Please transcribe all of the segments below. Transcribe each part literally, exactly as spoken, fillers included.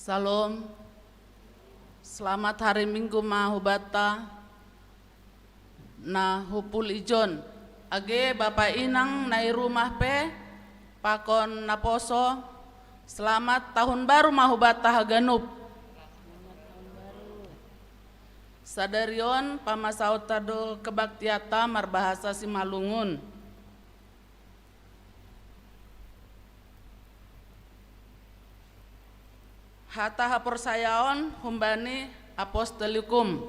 Salom. Selamat hari Minggu ma hubata na hupul ijon. Age bapa inang na i rumah pe, pakon naposo, selamat tahun baru ma hubata haganup. Sadarion pamasauta do kebaktiata marbahasa Simalungun. Hata haporsayaon humbani Apostolikum.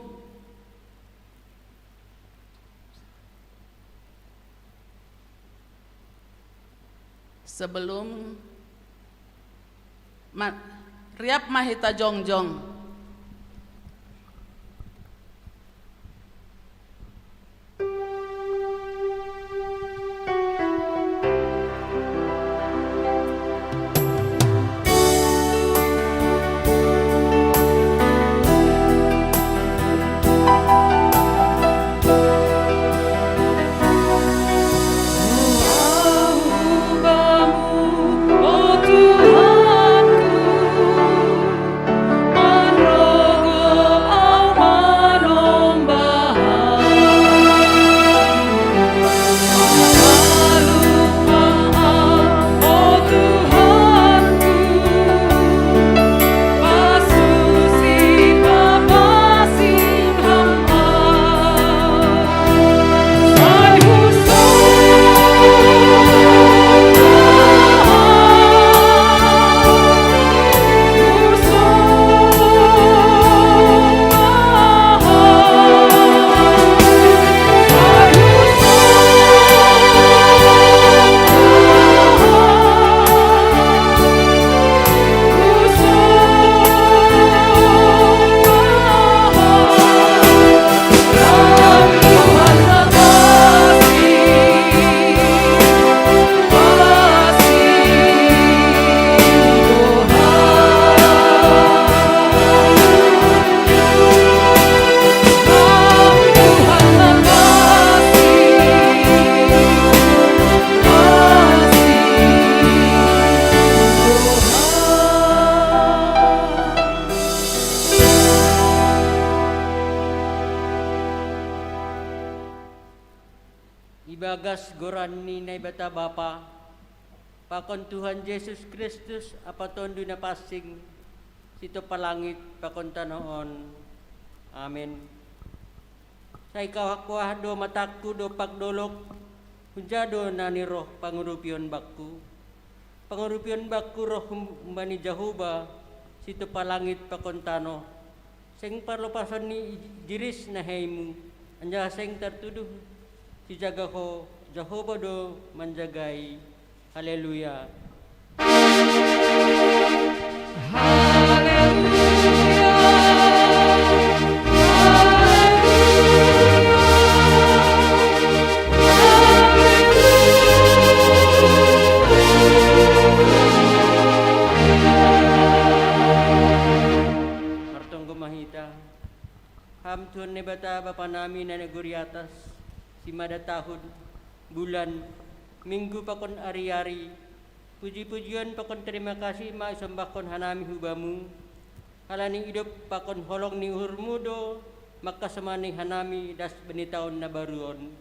Sebelum ma, riap ma hita jongjong. Ibagas goran ni Naibata Bapa, pakon Tuhan Jesus Kristus, Ama Tondu na pansing, sitompa langit pakon tanoh on. Amen. Sai kauah-uah do matangku dompak dolok, hunja do nani roh pangurupion bakku. Pangurupion bakku roh hum-, humbani Jahowa, sitompa langit pakon tanoh. Seng parlopason ni i-, diris naheimu, anjaha seng tartuduh sijaga ho, Jahowa do manjagai. Haleluya. Martonggo ma hita. Ham Tuhan Naibata, Bapa nami na nagori atas, simada tahun, bulan, minggu pakon ari-ari, puji-pujion pakon terima kasih ma isombahkon hanami hu Bamu, halani idop pakon holong ni uhurMu do mangkasomani hanami das bani taon na baru on.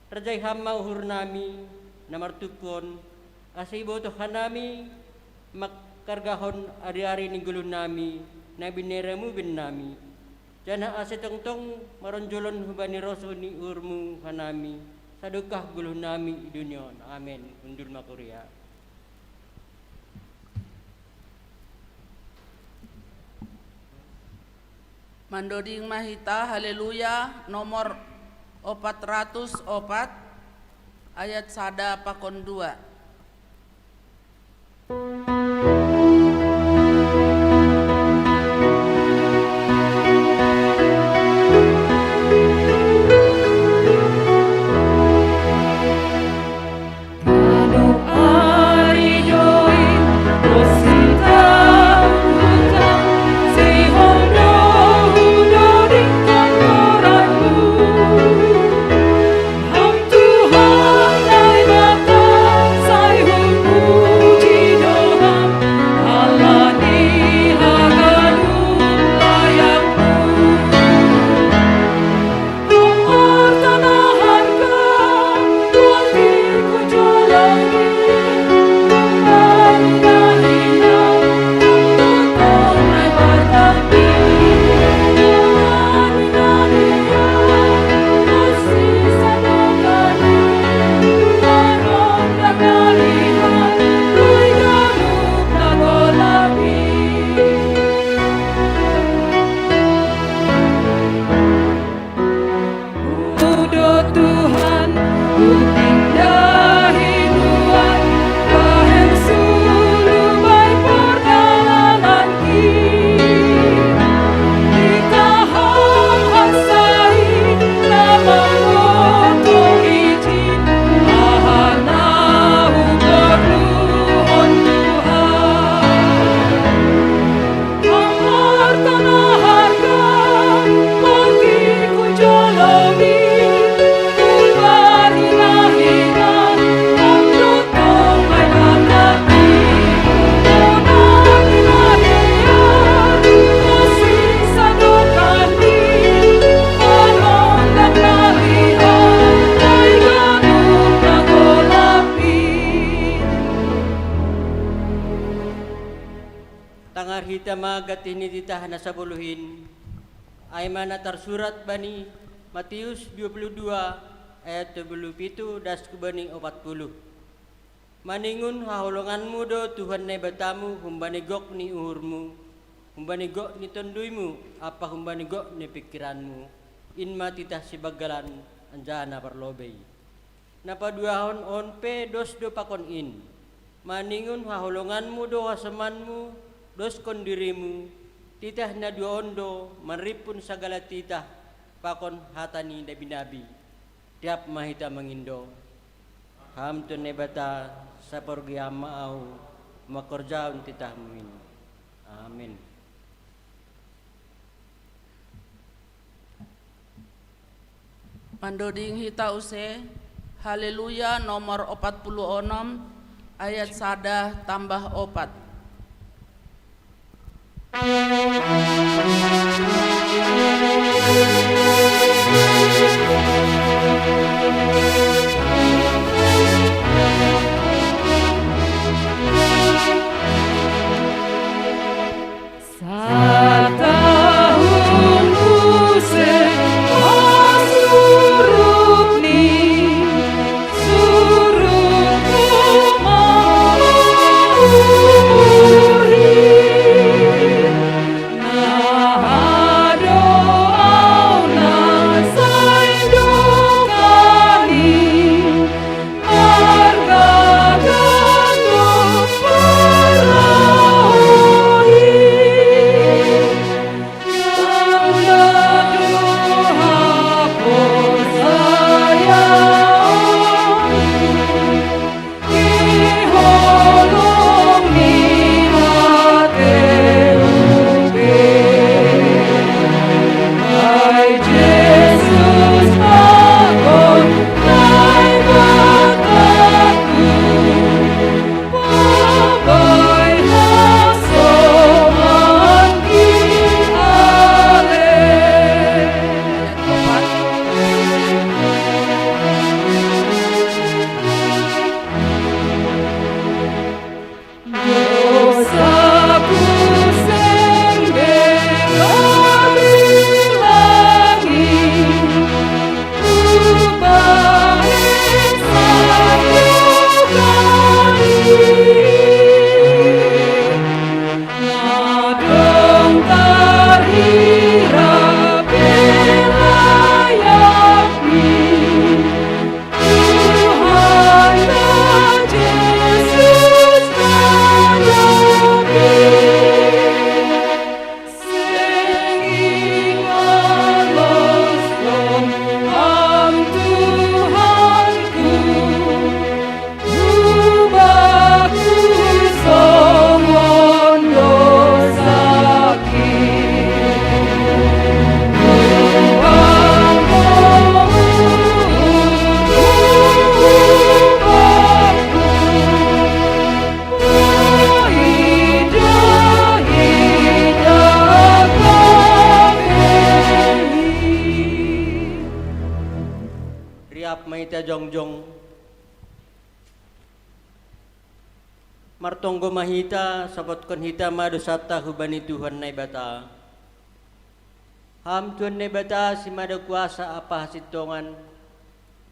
Rajai Ham ma uhurnami na martumpu on, ase ibotoh hanami mangkargahon ari-ari ni goluhnami na binere-Mu bennami. Janah ase tongtong maronjolon hubani rosuh ni uhurMu hanami, sadokah goluhnami i dunia on. Amen. Hundul ma kuria. Mandoding ma hita Haleluya nomor opat ratus opat, ayat sada pakon dua. Tuhan, ku pindahi nuan, bahen sulu bai pardalanan ki. Dikahon hasai na mangotong ijin, aha na huporluhon Tuhan. Tangar hita ma gantih ni titah na sapuluh in, ai ma na tarsurat bani Matius dua puluh dua ayat dua puluh pitu das ku bani opat puluh. Maningon haholonganmu do Tuhan Naibatamu humbani gok ni uhurmu, humbani gok ni tonduymu, ampa humbani gok ni pingkiranmu, in ma titah sibanggalan anjaha na parlobei. Na paduahon on pe dos do pakon in. Maningon haholonganmu do hasomanmu, doskon dirimu, titah na dua on do manrimpun sagala titah pakon hata ni nabi-nabi. Tiap ma hita mangindo, Ham Tuhan Naibata, saporgihon ma ahu mangkorjahon titahmu in. Amin. Mandoding hita use, Haleluya nomor opat puluh onom, ayat sada tambah opat. Satahun use hasuruk ni suruk rumah uri. Na hado au na sai dokani. Riap ma hita jongjong. Martonggo ma hita, sopotkon hita ma dosanta hubani Tuhan Naibata. Ham Tuhan Naibata, simada kuasa ampa hasintongan,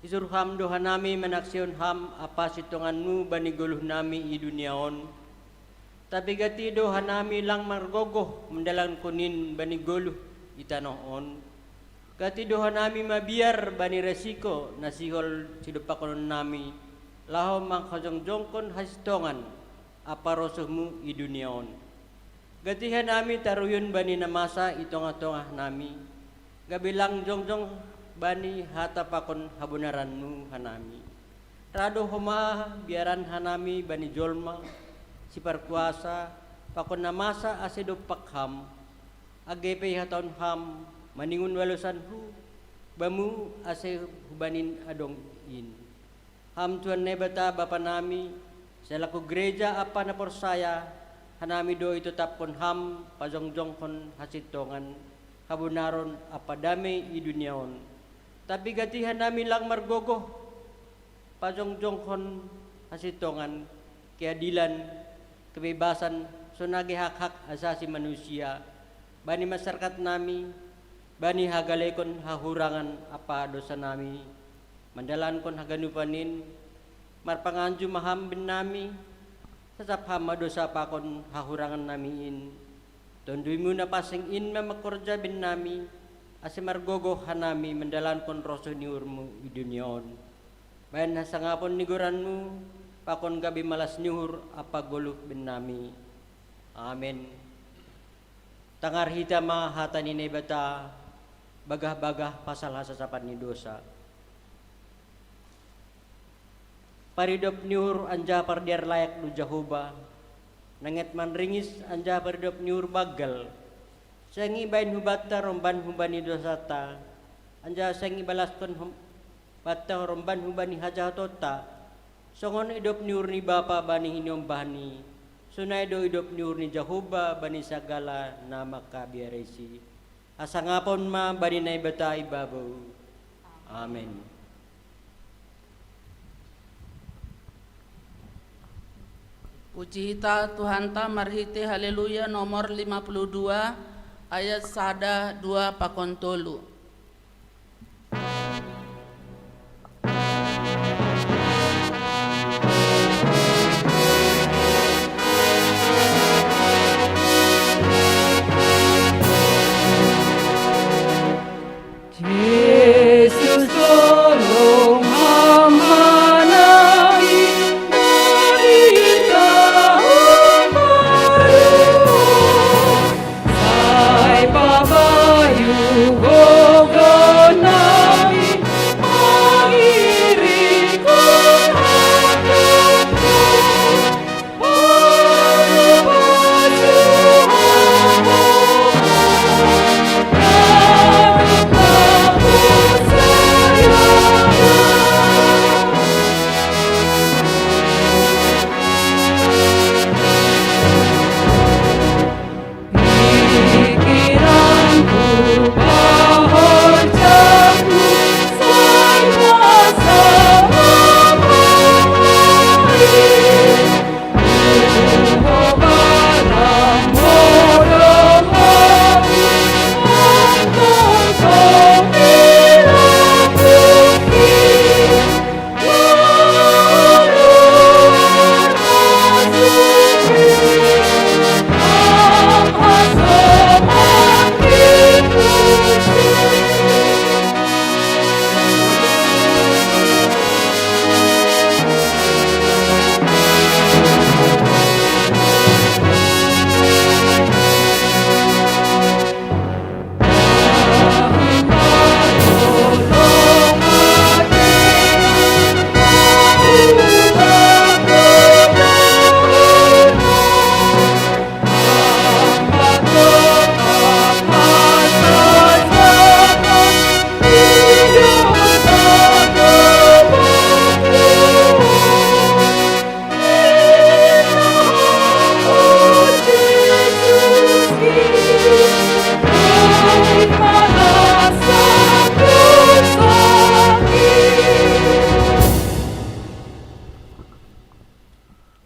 isuruh Ham do hanami manaksihon Ham ampa hasintonganMu bani goluh nami i dunia on. Tapigat i do hanami lang margogoh mandalankon in bani goluh i tanoh on. Gati do hanami mabiar bani resiko na sihol sidompakonon nami, laho manghajongjongkon hasintongan ampa rosuhmu i dunia on. Gati hanami taruyon bani na masa i tongah-tongah nami, gabe lang jongjong bani hata pakon habonaranmu hanami. Ra do homa biaran hanami bani jolma, siparkuasa, pakon na masa ase dompak ham, age pe ihatahon ham, maningon balosanku bamu ase hubanin adong in. Ham Tuhan Naibata Bapa nami, selaku gereja ampa na porsaya, hanami do itotapkon ham pajongjongkon hasintongan, habonaron ampa dame i dunia on. Tapi gati hanami lang margogoh pajongjongkon hasintongan, keadilan, kebebasan, songon age hak-hak asasi manusia, bani masyarakat nami, bani hagalekon hahurangan ampa dosa nami, mandalankon haganupan in, marpanganju ma ham bennami, sasap ham ma dosa pakon hahurangan nami in. Tonduimu na pansing in ma mangkorja bennami, ase margogoh hanami mandalankon rosuh ni uhurmu i dunia on. Bahen hasangapon ni goranmu, pakon gabe malas ni uhur ampa goluh bennami. Amen. Tangar hita ma hata ni Naibata, bagah-bagah pasal hasasapan ni dosa. Paridop ni uhur anjaha pardear layak do Jahowa, nanget manringis anjaha paridop ni uhur banggal. Seng ibahen hubanta romban humbani dosanta, anjaha seng ibalaskon hom-, banta romban humbani hajahatonta. Songon idop ni uhur ni bapa bani hiniombahni, sonai do idop ni uhur ni Jahowa bani sagala na mangkabiarisi. Hasangapon ma bani Naibata i babou. Amen. Puji hita Tuhanta marhite Haleluya nomor lima puluh dua, ayat sada, dua pakon tolu. Jesus, tolong amanai, berikan baru. Sai papayu gogo nami, mangiringkon hatiku.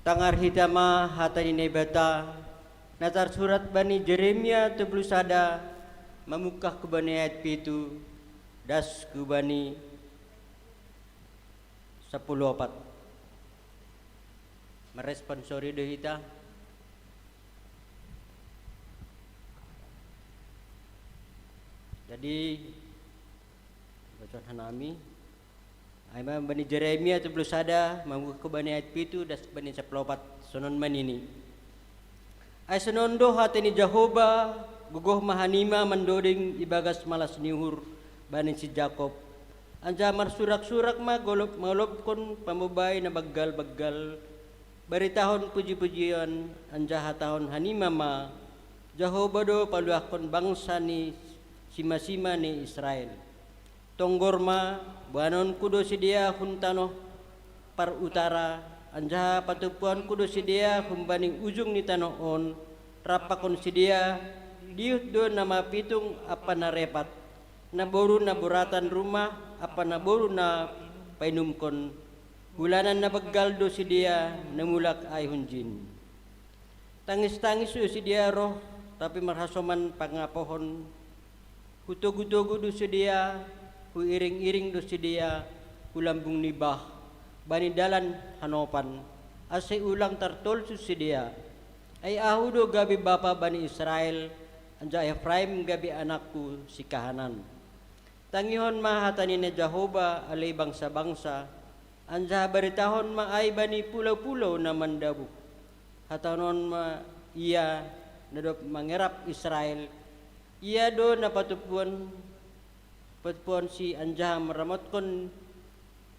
Tangar hita ma hata ni Naibata, na tarsurat bani Jeremia tolu puluh sada, mamungkah hubani ayat pitu, das hubani sampulu opat. Maresponsori do hita. Jadi, Tuhan hanami. Ai ma bani Jeremia tolu puluh sada, mambuka bani ayat pitu, das bani sapuluh opat, sonon ma nini. Ai sonon do hata ni Jahowa, gogoh ma hanima mandoding ibagas malas ni uhur bani si Jakob. Anjaha marsurak-surak ma golop, mangolopkon pamobai na banggal-banggal, baritahon puji-pujian, anjaha hatahon hanima ma, Jahowa do paluahkon bangsa ni sima-sima ni Israel. Tonggor ma, boanonku do sidea hun tanoh parutara, anjaha patumpuonku do sidea humbani ujung ni tanoh on, rap pakon sidea, dihut do na mapitung ampa na repat, naboru na boratan rumah ampa naboru na painumkon, hulanan na banggal do sidea, na mulak ai hunjin. Tangis-tangis do sidea roh, tapi marhasoman pangapohon. Hutogu-togu do sidea, huiring-iring do sidea, hu lambung ni bah, bani dalan hanopan, ase ulang tartolsu sidea. Ai Ahu do gabe bapa bani Israel, anjaha Efraim gabe anakku sikahanan. Tangihon ma hata ni na Jahowa ale bangsa-bangsa, anjaha baritahon ma ai bani pulau-pulau na mandabuh. Hatahon ma ia na dob mangerap Israel, ia do na patumpuon, patumpuonsi anjaha manramotkon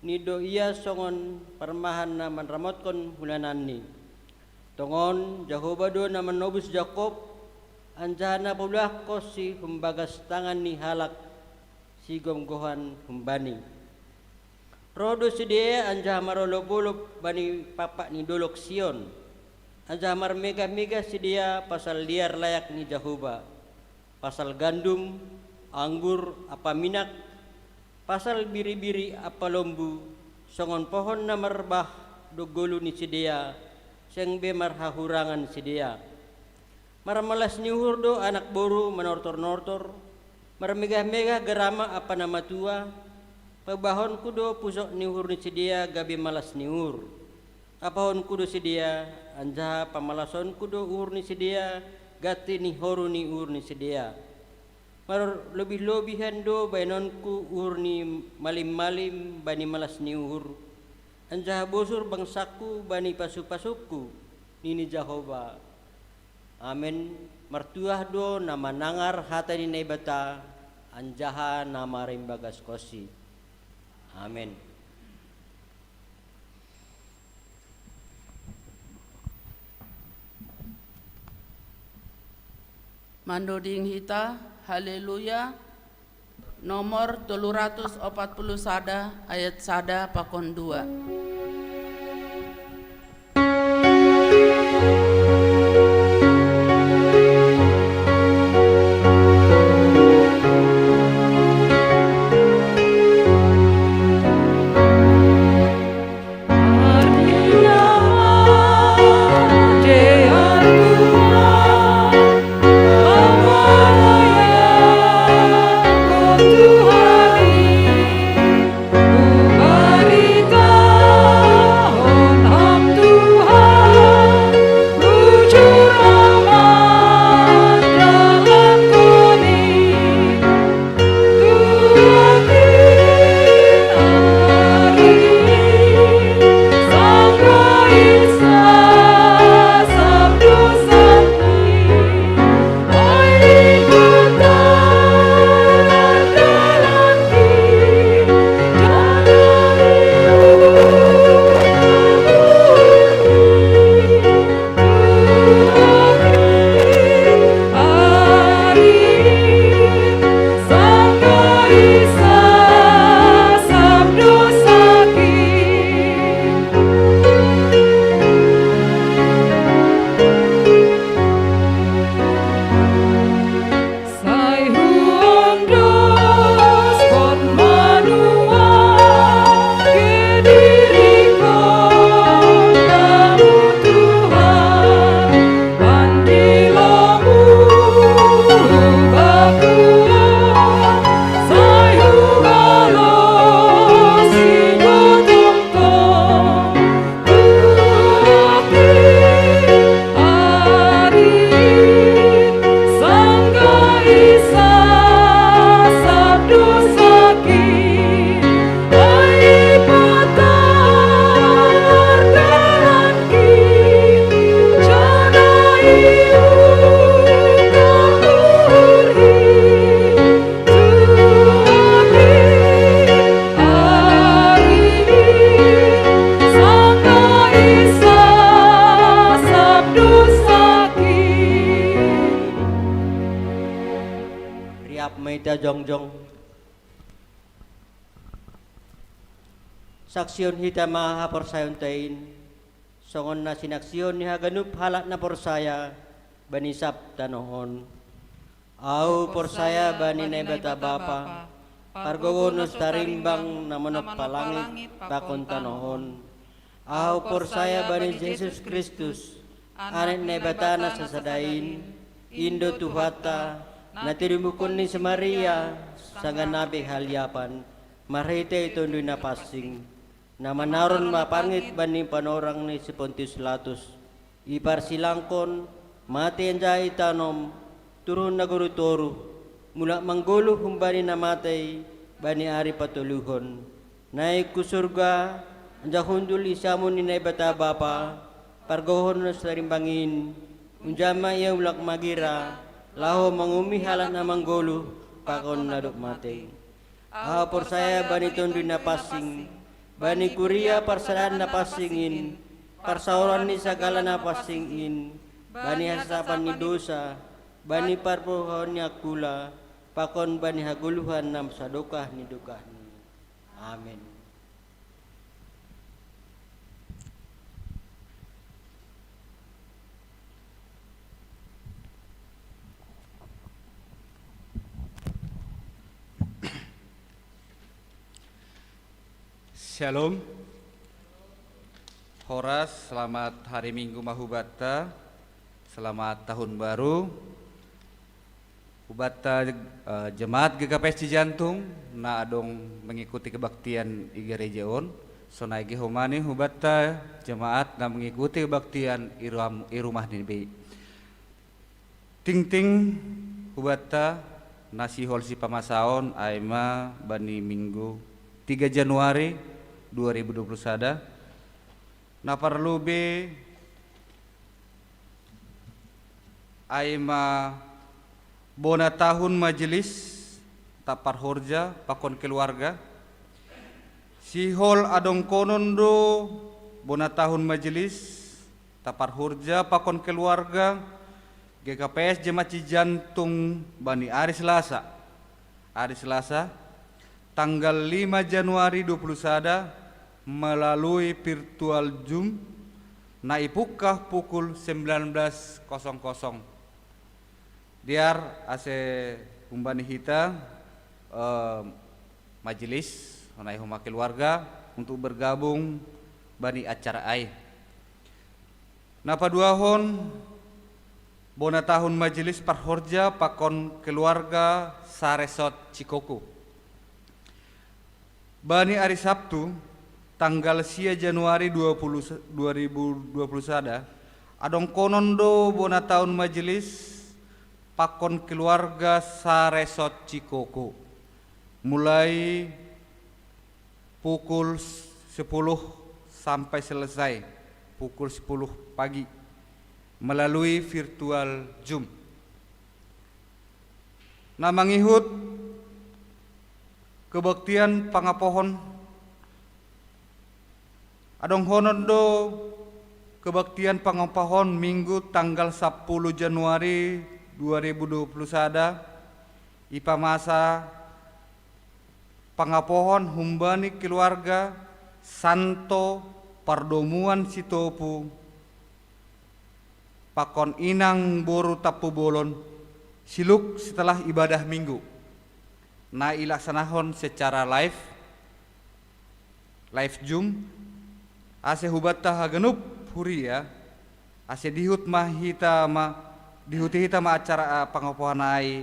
ni do ia songon parmahan na manramotkon hulananni. Tongon Jahowa do na manobus Jakob, anjaha na paluahkonsi humbagas tangan ni halak sigomgohan humbani. Roh do sidea anjaha marolop-olop bani pakpak ni dolok Sion, anjaha marmegah-megah sidea pasal liar layak ni Jahowa, pasal gandum, anggur ampa minak, pasal biri-biri ampa lombu, songon pohon na marbah do golu ni sidea, seng be marhahurangan sidea. Marmalas ni uhur do anak boru manortor-nortor, marmegah-megah garama ampa na matua, paubahonku do pusok ni uhur ni sidea gabe malas ni uhur. Apahonku do sidea, anjaha pamalasonku do uhur ni sidea, ganti ni horu ni uhur ni sidea. Marlobih-lobihan do baenonku uhur ni malim-malim bani malas ni uhur, anjaha bosur bangsangku bani pasu-pasungku, nini Jahowa. Amen. Martuah do na manangar hata ni Naibata, anjaha na marimbagaskonsi. Amen. Mandoding hita, Haleluya, nomor tolu ratus opat puluh sada, ayat sada pakon dua. Saksihon hita ma haporsayaonta in, songon na sinaksihon ni haganup halak na porsaya bani sab tanoh on. Ahu porsaya bani Naibata Bapa, pargogoh na so tarimbang, na manompa langit pakon tanoh on. Ahu porsaya bani Jesus Kristus, Anak ni Naibata na sasada in, in do Tuhanta, na tinumbuhkon ni si Maria, sanggah na boi haliapan, marhitei Tonduy Napansing, na manaron mapangit bani panorang ni si Pontius Latus, iparsilangkon, mate anjaha itanom, turun nagori toruh, mulak manggoluh humbani na matei bani ari patoluhon, naik hu surga, anjaha hundul di siamun ni Naibata Bapa, pargogohon na so tarimbang in, unjam ma Ia mulak magira, laho manguhumi halak na manggoluh pakon na dob matei. Ahu porsaya bani Tonduy Napansing, bani kuria parsadaan na pansing in, parsaoran ni sagala na pansing in, bani hasasapan ni dosa, bani parpulhoan ni angkula, pakon bani hagoluhan na sadokah ni dokahni. Amen. Shalom. Horas, selamat hari Minggu ma hubanta. Selamat tahun baru. Hubanta, eh, jemaat G K P S Cijantung na adong mengikuti kebaktian i gereja on. Sonai ge homa ni hubanta jemaat na mengikuti kebaktian i ruam-, i rumah ni be. Tingting hubanta na sihol sipamasaon ai ma bani Minggu tiga Januari dua ribu dua puluh sada. Na parlobei ai ma bona tahun majelis taparhorja pakon keluarga. Sihol adongkonon do bona tahun majelis taparhorja pakon keluarga G K P S Jemaat Cijantung bani ari Selasa. Ari Selasa, tanggal lima Januari dua puluh sada, melalui virtual Zoom, na ipungkah pukul sembilan belas kosong kosong. Dear ase humbani hita, eh, majelis, sonai homa keluarga, untuk bergabung bani acara ai. Na paduahon, bona tahun majelis parhorja pakon keluarga saresort Cikoko. Bani ari Sabtu, tanggal sia Januari dua puluh, dua ribu dua puluh sada, adongkonon do bona tahun majelis pakon keluarga saresort Cikoko. Mulai pukul sepuluh sampai selesai pukul sepuluh pagi melalui virtual Zoom. Na mangihut kebaktian pangapohon, adongkonon do kebaktian pangapohon Minggu tanggal sapuluh Januari dua ribu dua puluh sada, ipamasa pangapohon humbani keluarga Santo Pardomuan Sitopu pakon inang boru Tampubolon, siluk setelah ibadah Minggu. Na ilaksanahon secara live, live Zoom, ase hubanta haganup huria, ase diihut ma hita ma, diihuti hita ma acara, ah, pangapohon ai,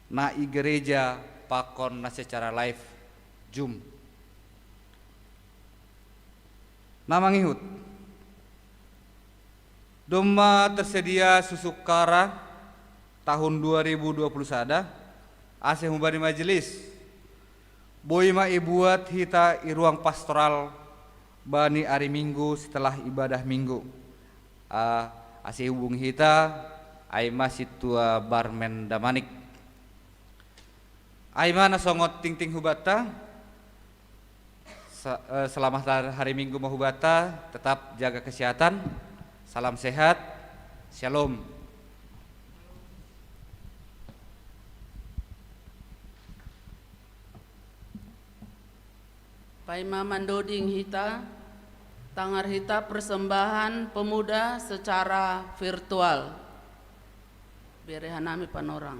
na i gereja pakon na secara live Zoom. Na mangihut. Domma tersedia susuk kara tahun dua ribu dua puluh sada, ase humbani majelis. Boi ma ibuat hita i ruang pastoral bani ari Minggu setelah ibadah Minggu. Ah, ase hubungi hita, ai ma sintua barmen Damanik. Ai ma na songon tingting hubanta. Sa-, eh, selamat har-, hari Minggu ma hubanta, tetap jaga kesehatan. Salam sehat. Shalom. Pai ma mandoding hita, tangar hita persembahan pemuda secara virtual. Bere hanami panorang.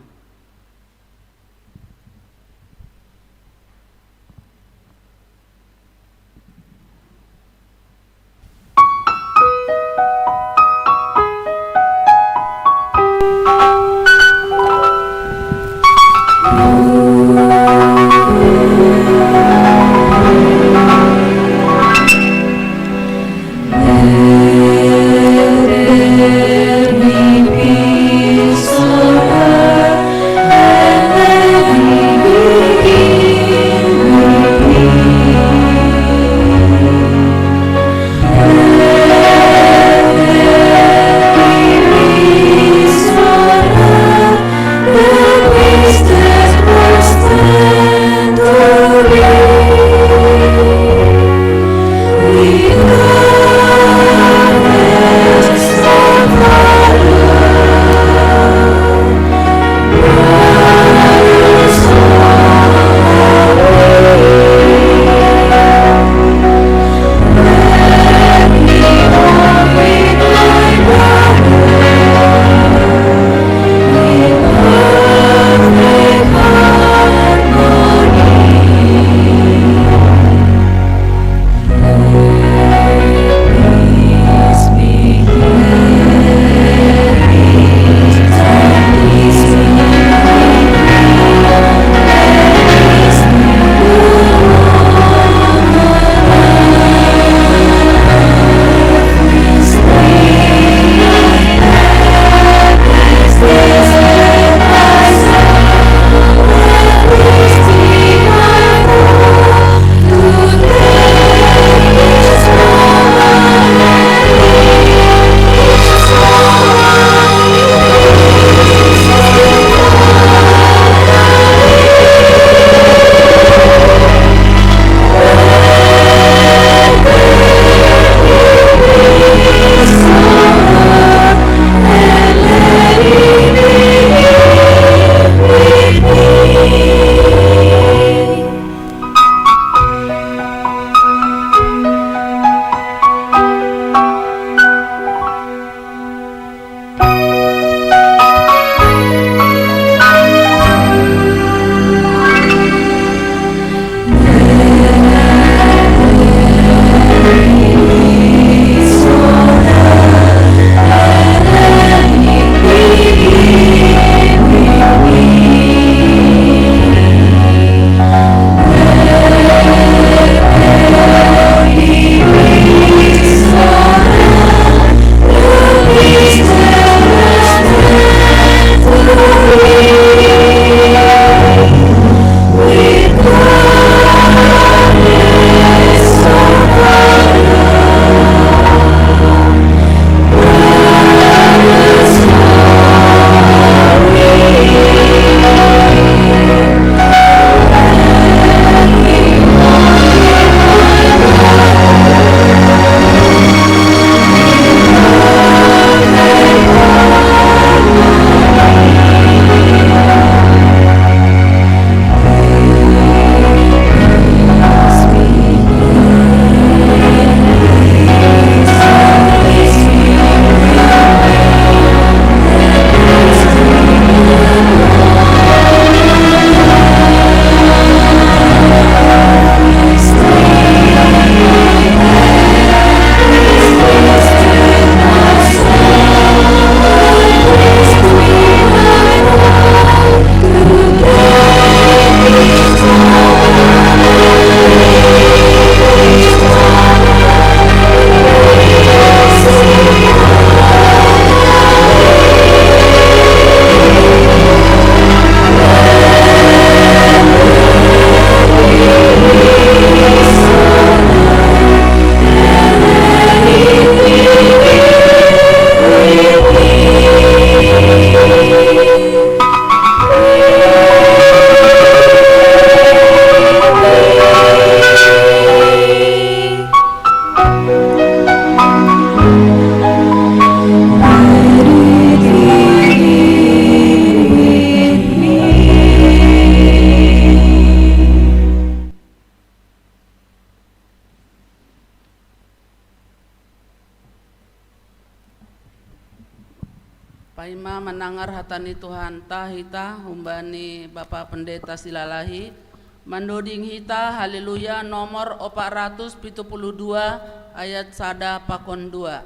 Ai ma manangar hata ni Tuhanta hita humbani Bapa Pendeta Silalahi, mandoding hita Haleluya nomor opat ratus pitu puluh dua ayat sada pakon dua.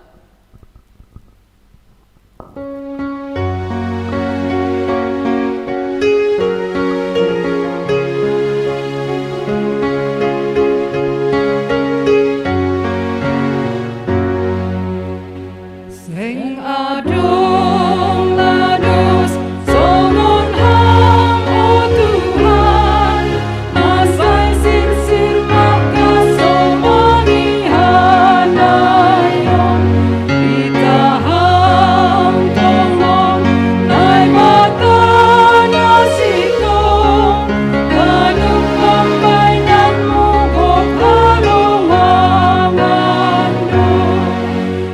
Sing adong lados songon Ham, o Tuhan, na sai sirsir mangkasomani hanaion. Itahang tongon Naibata na sintong, ganup pambaenanmu gok halongangan do.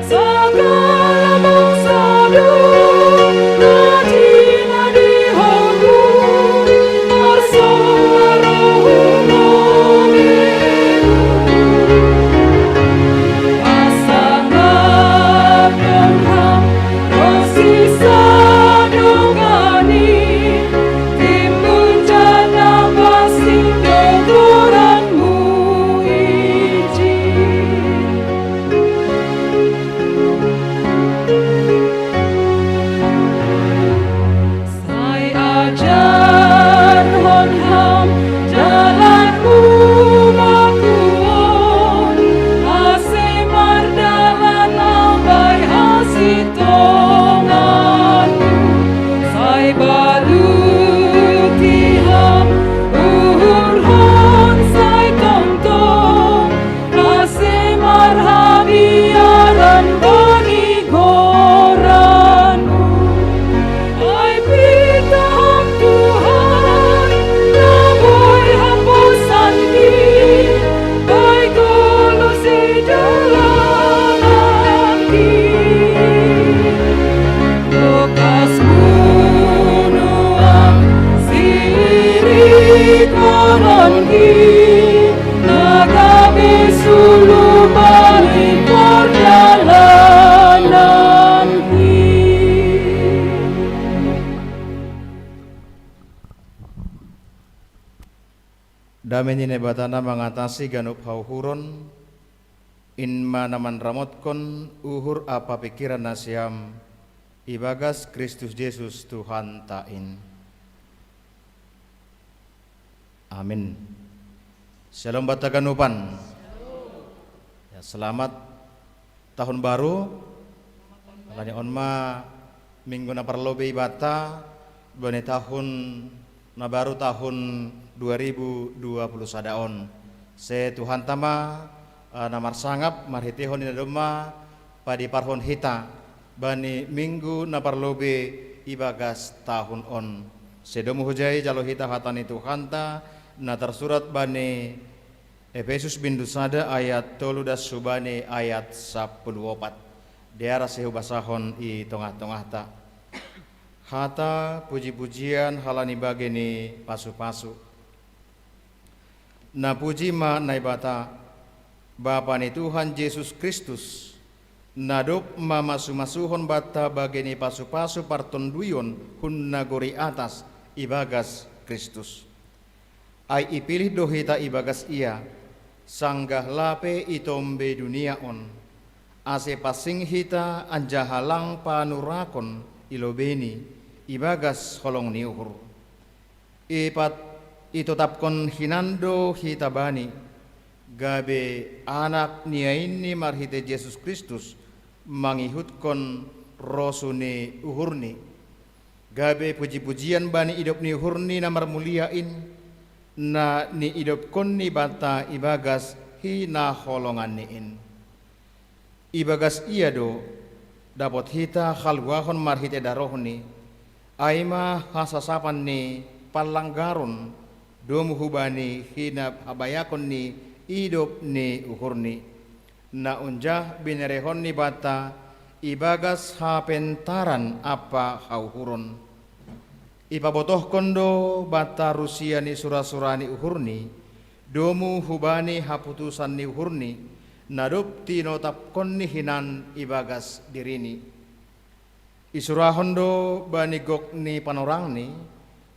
Sagala bangsa do na tinadihonmu, marsoara hulobimu. Pasangaphon Ham ro sisadongani, timbul jana parsingkap goranmu ijin. Sai ajarhon Ham jalanmu baku on, ase mardalan Am bai hasintonganmu. Sai baluti Ham uhurhon sai tongtong, ase marhabiaran bani goranmu. Ai pitah Ham Tuhan, na boi haposanki, boi goluh sidalananki. Tokasmu nuaeng sirihkononki, na gabe sulu bani pardalananki. Dame ni Naibata na mangatasi ganup hauhuron, in ma na manramotkon uhur ampa pingkiran nasiam ibagas Kristus Jesus Tuhanta in. Amin. Syalom banta haganupan. Ya, selamat tahun baru. Alani on ma minggu na parlobei banta bani tahun na baru, tahun dua ribu dua puluh sada on. Sai Tuhanta ma, eh, na marsangap marhiteihon i na domma padiparhon hita bani minggu na parlobei ibagas tahun on. Sai domu hujai jalo hita hata ni Tuhanta na tarsurat bani Epesus bindu sada ayat tolu das hubani ayat sampulu opat. Dear ase hubasahon i tongah-tongahta. Hata puji-pujian halani bagei ni pasu-pasu. Na puji ma Naibata, Bapa ni Tuhan Jesus Kristus, na dob mamasu-masuhon banta bagei ni pasu-pasu partonduyon hun nagori atas ibagas Kristus. Ai ipilih do hita ibagas Ia, sanggah lape itombei dunia on, ase pansing hita anjaha lang panurakon i lobeini ibagas holong ni uhur. Ipat itotapkon hinan do hita Bani, gabe anak ni ainNi marhitei Jesus Kristus, mangihutkon rosu ni uhurNi. Gabe puji-pujian bani idop ni uhurNi na marmulia in, na niidopkonNi banta ibagas hinaholonganNi in. Ibagas Ia do dapot hita haluahon marhitei darohNi, ai ma hasasapan ni panlanggaron, domu hubani hinaphabaeakon ni idop ni uhurNi, na unjah binerekonNi banta ibagas hapentaran ampa hauhuron. Ipabotohkon do banta rusia ni sura-sura ni uhurNi, domu hubani haputusan ni uhurNi, na dob tinotapkonNi hinan ibagas diriNi. Isurahon do bani gok ni panorangni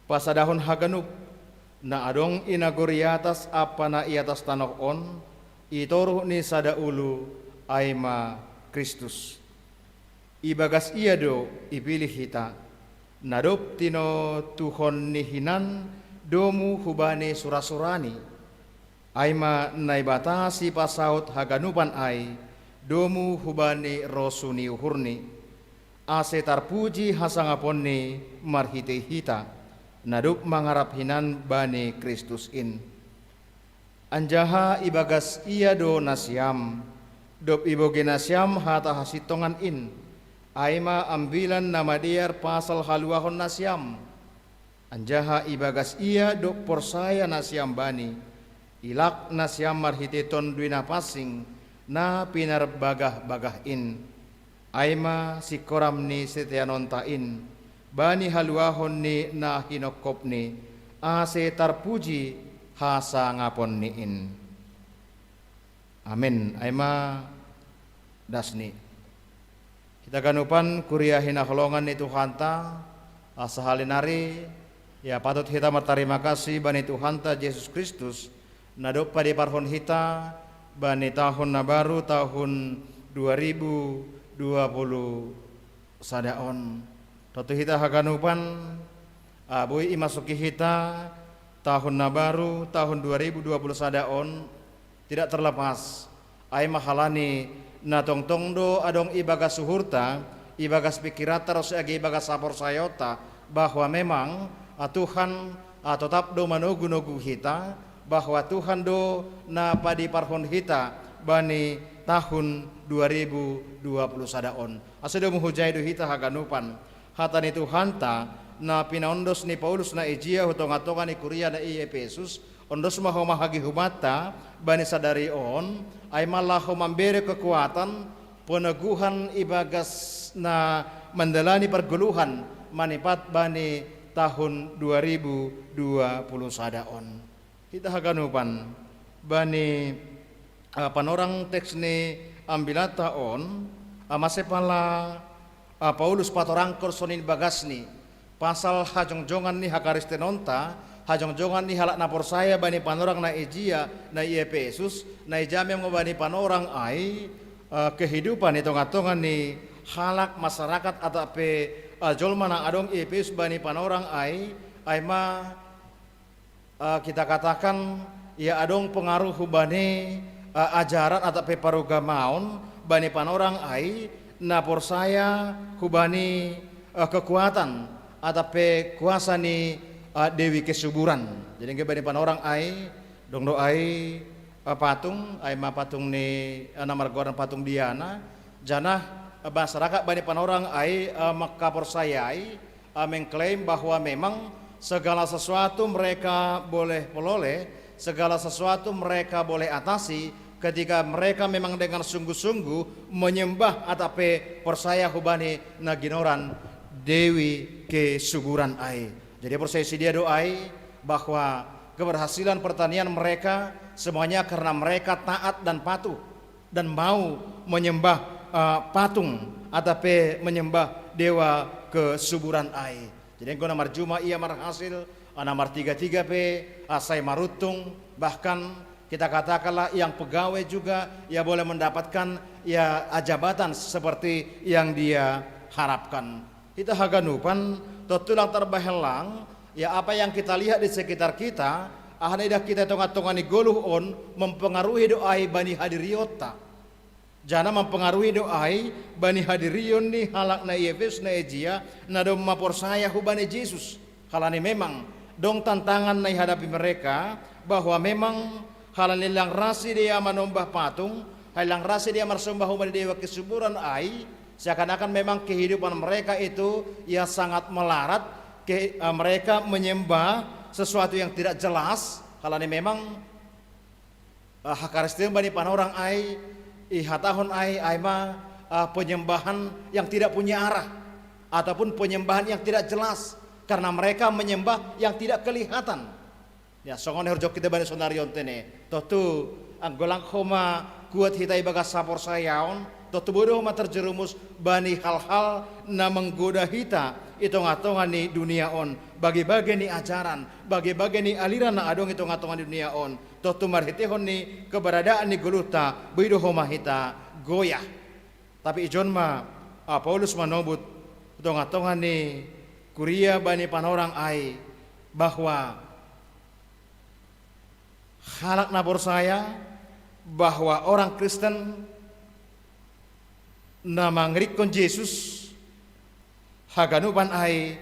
pasadahon haganup na adong i nagori atas ampa na i atas tanoh on, i toruh ni sada ulu, ai ma Kristus. Ibagas ia do ipilih hita, na dob tinotuhon ni hinan domu hubani sura-surani, ai ma Naibata sipasaut haganupan ai, domu hubani rosu ni uhurni, ase tarpuji hasangaponni marhitei hita, na dob mangarap hinan bani Kristus in. Anjaha ibagas ia do nasiam, dob ibogei nasiam hata hasintongan in, ai ma ambilan na madear pasal haluahon nasiam. Anjaha ibagas ia dob porsaya nasiam bani, ilak nasiam marhitei Tonduy Napansing na pinarbagah-bagah in, ai ma singkoram ni siteanonta in, bani haluahon ni na hinongkopni, ase tarpuji hasangaponni in. Amen. Ai ma dasni. Hita ganupan kuria hinaholongan ni Tuhanta, asa hali nari, ia patut hita martarima kasih bani Tuhanta Jesus Kristus, na dob padiparhon hita bani tahun na baru, tahun dua ribu dua puluh sada on. Tontu hita haganupan, ah, boi imasuki hita tahun na baru, tahun dua ribu dua puluh sada on, tidak terlepas, ai ma halani na tongtong do adong ibagas uhurta, ibagas pikiranta ronsi age ibagas haporsayaonta, bahwa memang, ah, Tuhan, ah, totap do manogu-nogu hita, bahwa Tuhan do na padiparhon hita bani tahun dua ribu dua puluh sada on. Ase domu hujai do hita haganupan hata ni Tuhanta, na pinaondos ni Paulus na ijia hu tonga-tonga ni kuria na i Epesus, ondos ma homa hagihumanta bani sadari on, ai ma laho mambere kekuatan, peneguhan ibagas na mandalani pargoluhan manipat bani tahun dua ribu dua puluh sada on. Hita haganupan, bani, ah, panorang teks ni ambilanta on, ah, mase pala, ah, Paulus patorangkon songon i bagasni, pasal hajongjongan ni hakaristenonta, hajongjongan ni halak na porsaya bani panorang na ijia, na i Epesus, na ijia memang bani panorang ai, ah, kehidupan i tonga-tonga ni halak masyarakat atap pe, ah, jolma na adong i Epesus bani panorang ai, ai ma eh, kita katakan, ia adong pengaruh hubani, eh, ajaran atap pe parugamaon bani panorang ai, na porsaya hubani, eh, kekuatan atap pe kuasa ni, eh, Dewi Kesuburan. Jadi anggo bani panorang ai, dong do ai, eh, patung, ai ma patung ni, eh, na margoaran patung Diana, janah, eh, masyarakat bani panorang ai, eh, mangkaporsayai, eh, mengklaim bahwa memang segala sesuatu mereka boleh peroleh, segala sesuatu mereka boleh atasi ketika mereka memang dengan sungguh-sungguh menyembah atap pe porsaya hubani na ginoaran Dewi Kesuburan ai. Jadi porsaya sidea do ai bahwa keberhasilan pertanian mereka semuanya karena mereka taat dan patuh dan mau menyembah, eh, patung atap pe menyembah dewa kesuburan ai. Jadi anggo na marjuma ia marhasil, eh, na martiga-tiga pe, eh, sai maruntung, bahkan kita katakanlah yang pegawai juga ia boleh mendapatkan ia, eh, jabatan seperti yang dia harapkan. Hita haganupan, tontu lang tarbahen lang, ia apa yang kita lihat di sekitar kita, aha na idah hita i tonga-tonga ni goluh on, mempengaruhi do ai bani hadirionta. Janah mempengaruhi do ai bani hadirion ni halak na i Epesus na ijia, na domma porsaya hubani Jesus. Halani memang, dong tantangan na ihadapi mereka, bahwa memang halani lang ra sidea manombah patung, halani lang ra sidea marsombah hubani dewa kesuburan ai, seakan-akan memang kehidupan mereka itu ia sangat melarat, ke-, eh, mereka menyembah sesuatu yang tidak jelas, halani memang, eh, hakaristeon bani panorang ai, ihatahon ai, ai ma, eh, penyembahan yang tidak punya arah, ataupun penyembahan yang tidak jelas, karena mereka menyembah yang tidak kelihatan. Ya, songon na ihorjahon hita bani sonari on tene. Tontu, anggo lang homa kuat hita ibagas haporsayaon, Tontu boi do homa terjerumus bani hal-hal na manggoda hita i tonga-tonga ni dunia on, bage-bage ni ajaran, bage-bage ni aliran na adong i tonga-tonga ni dunia on. Tontu marhitehon ni keberadaan ni goluhta boi do homa hita goyah. Tapi ijon ma, ah, Paulus manobut i tonga-tonga ni kuria bani panorang ai, bahwa halak na porsaya bahwa orang Kristen na mangirikkon Jesus haganupan ai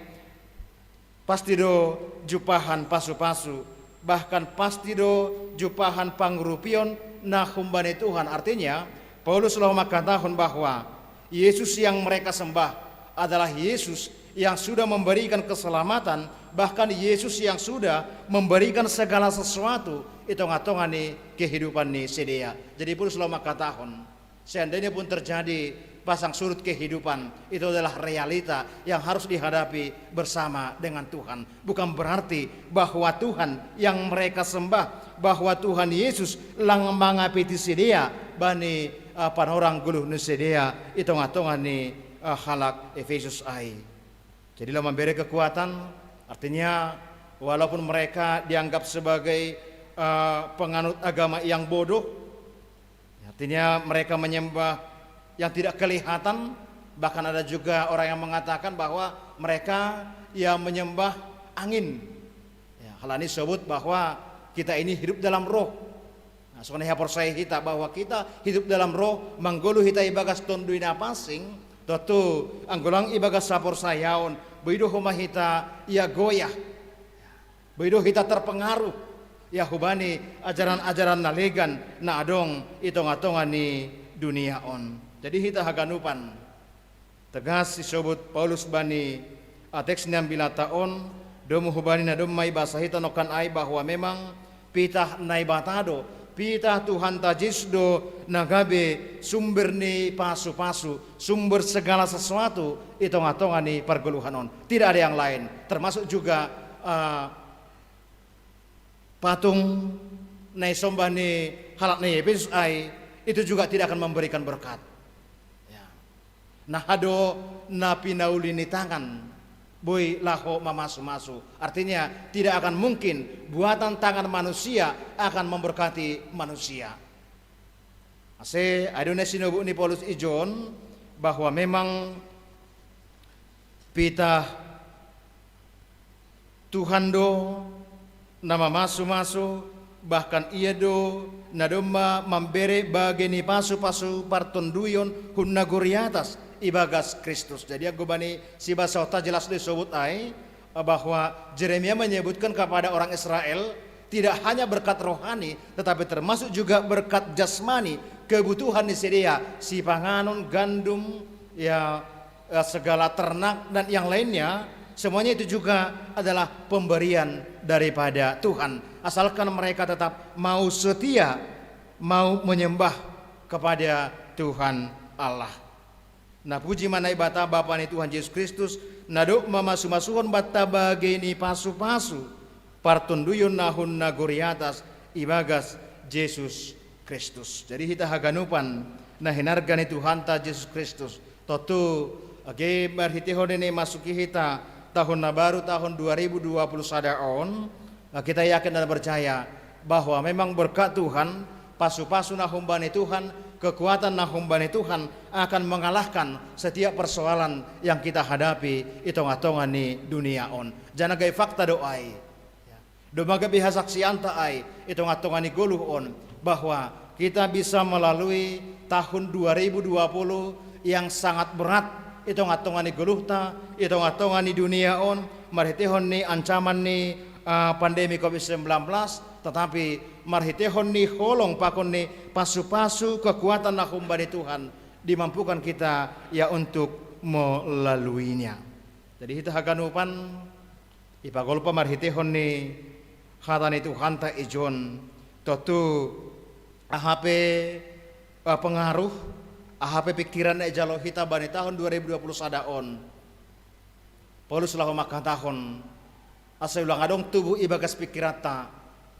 pasti do jumpahan pasu-pasu, bahkan pasti do jumpahan pangurupion na humbani Tuhan. Artinya, Paulus laho mangkatahon bahwa Yesus yang mereka sembah adalah Yesus yang sudah memberikan keselamatan, bahkan Yesus yang sudah memberikan segala sesuatu i tonga-tonga ni kehidupan ni sidea. Jadi Paulus laho mangkatahon, seandainya pun terjadi pasang surut kehidupan, itu adalah realita yang harus dihadapi bersama dengan Tuhan. Bukan berarti bahwa Tuhan yang mereka sembah, bahwa Tuhan Yesus lang mangapiti sidea bani, ah, panorang goluh ni sidea i tonga-tonga ni, ah, halak Efesus ai. Jadi laho mambere kekuatan, artinya walaupun mereka dianggap sebagai, eh, penganut agama yang bodoh, artinya mereka menyembah yang tidak kelihatan, bahkan ada juga orang yang mengatakan bahwa mereka yang menyembah angin. Ya, hal ni disebut bahwa kita ini hidup dalam roh. Nah, songon i haporsayaon hita bahwa kita hidup dalam roh, manggoluh hita ibagas Tonduy Napansing, tontu anggo lang ibagas haporsayaon, boi do homa hita ia goyah, boi do hita terpengaruh ia hubani ajaran-ajaran na legan na adong i tonga-tonga ni dunia on. Jadi hita haganupan, tegas disobut Paulus bani, ah, teks ni ambilanta on, domu hubani na domma ibasa hita nongkan ai bahwa memang pitah Naibata do, pitah Tuhanta Jesus do na gabe sumber ni pasu-pasu, sumber segala sesuatu i tonga-tonga ni pargoluhan on. Tidak ada yang lain, termasuk juga, ah, patung na isombah ni halak ni Efesus ai, itu juga tidak akan memberikan berkat. Ya. Na aha do na pinauli ni tangan boi laho mamasu-masu. Artinya, tidak akan mungkin buatan tangan manusia akan memberkati manusia. Ase, ai do na sinobut ni Paulus ijon bahwa memang pitah Tuhan do na mamasu-masu, bahkan Ia do na domma mambere bage ni pasu-pasu partonduyon hun nagori atas ibagas Kristus. Jadi anggo bani sibasahonta jelas do disobut ai, bahwa Jeremia menyebutkan kepada orang Israel, tidak hanya berkat rohani, tetapi termasuk juga berkat jasmani, kebutuhan ni sidea, sipanganon, gandum, ya, eh, segala ternak dan yang lainnya, semuanya itu juga adalah pemberian daripada Tuhan. Asalkan mereka tetap mau setia, mau menyembah kepada Tuhan Allah. Na puji ma Naibata, Bapa ni Tuhan Jesus Kristus, na dob mamasu-masuhon banta bage ni pasu-pasu partonduyon na hun nagori atas ibagas Jesus Kristus. Jadi hita haganupan na hinarga ni Tuhanta Jesus Kristus, tontu age marhitehon ni masuki hita tahun na baru, tahun dua ribu dua puluh sada on, kita yakin dan percaya bahwa memang berkat Tuhan, pasu-pasu na humbani Tuhan, kekuatan na humbani Tuhan akan mengalahkan setiap persoalan yang kita hadapi i tonga-tonga ni dunia on. Jala gabe fakta do ai. Domma gabe hasaksianta ai i tonga-tonga ni goluh on, bahwa kita bisa melalui tahun dua ribu dua puluh yang sangat berat i tonga-tonga ni goluhta, i tonga-tonga ni dunia on, marhitehon ni ancaman ni, ah, pandemi covid sembilan belas, tetapi marhitehon ni holong pakon ni pasu-pasu kekuatan na humbani Tuhan, dimampukan kita ya untuk melaluinya. Jadi hita haganupan, ipagolpa marhitehon ni hata ni Tuhanta ijon, tontu aha pe, eh, pengaruh, aha pe pikiran na ijalo hita bani tahun dua ribu dua puluh sada on, Paulus laho mangkatahon, asa ulang adong tubu ibagas pikiranta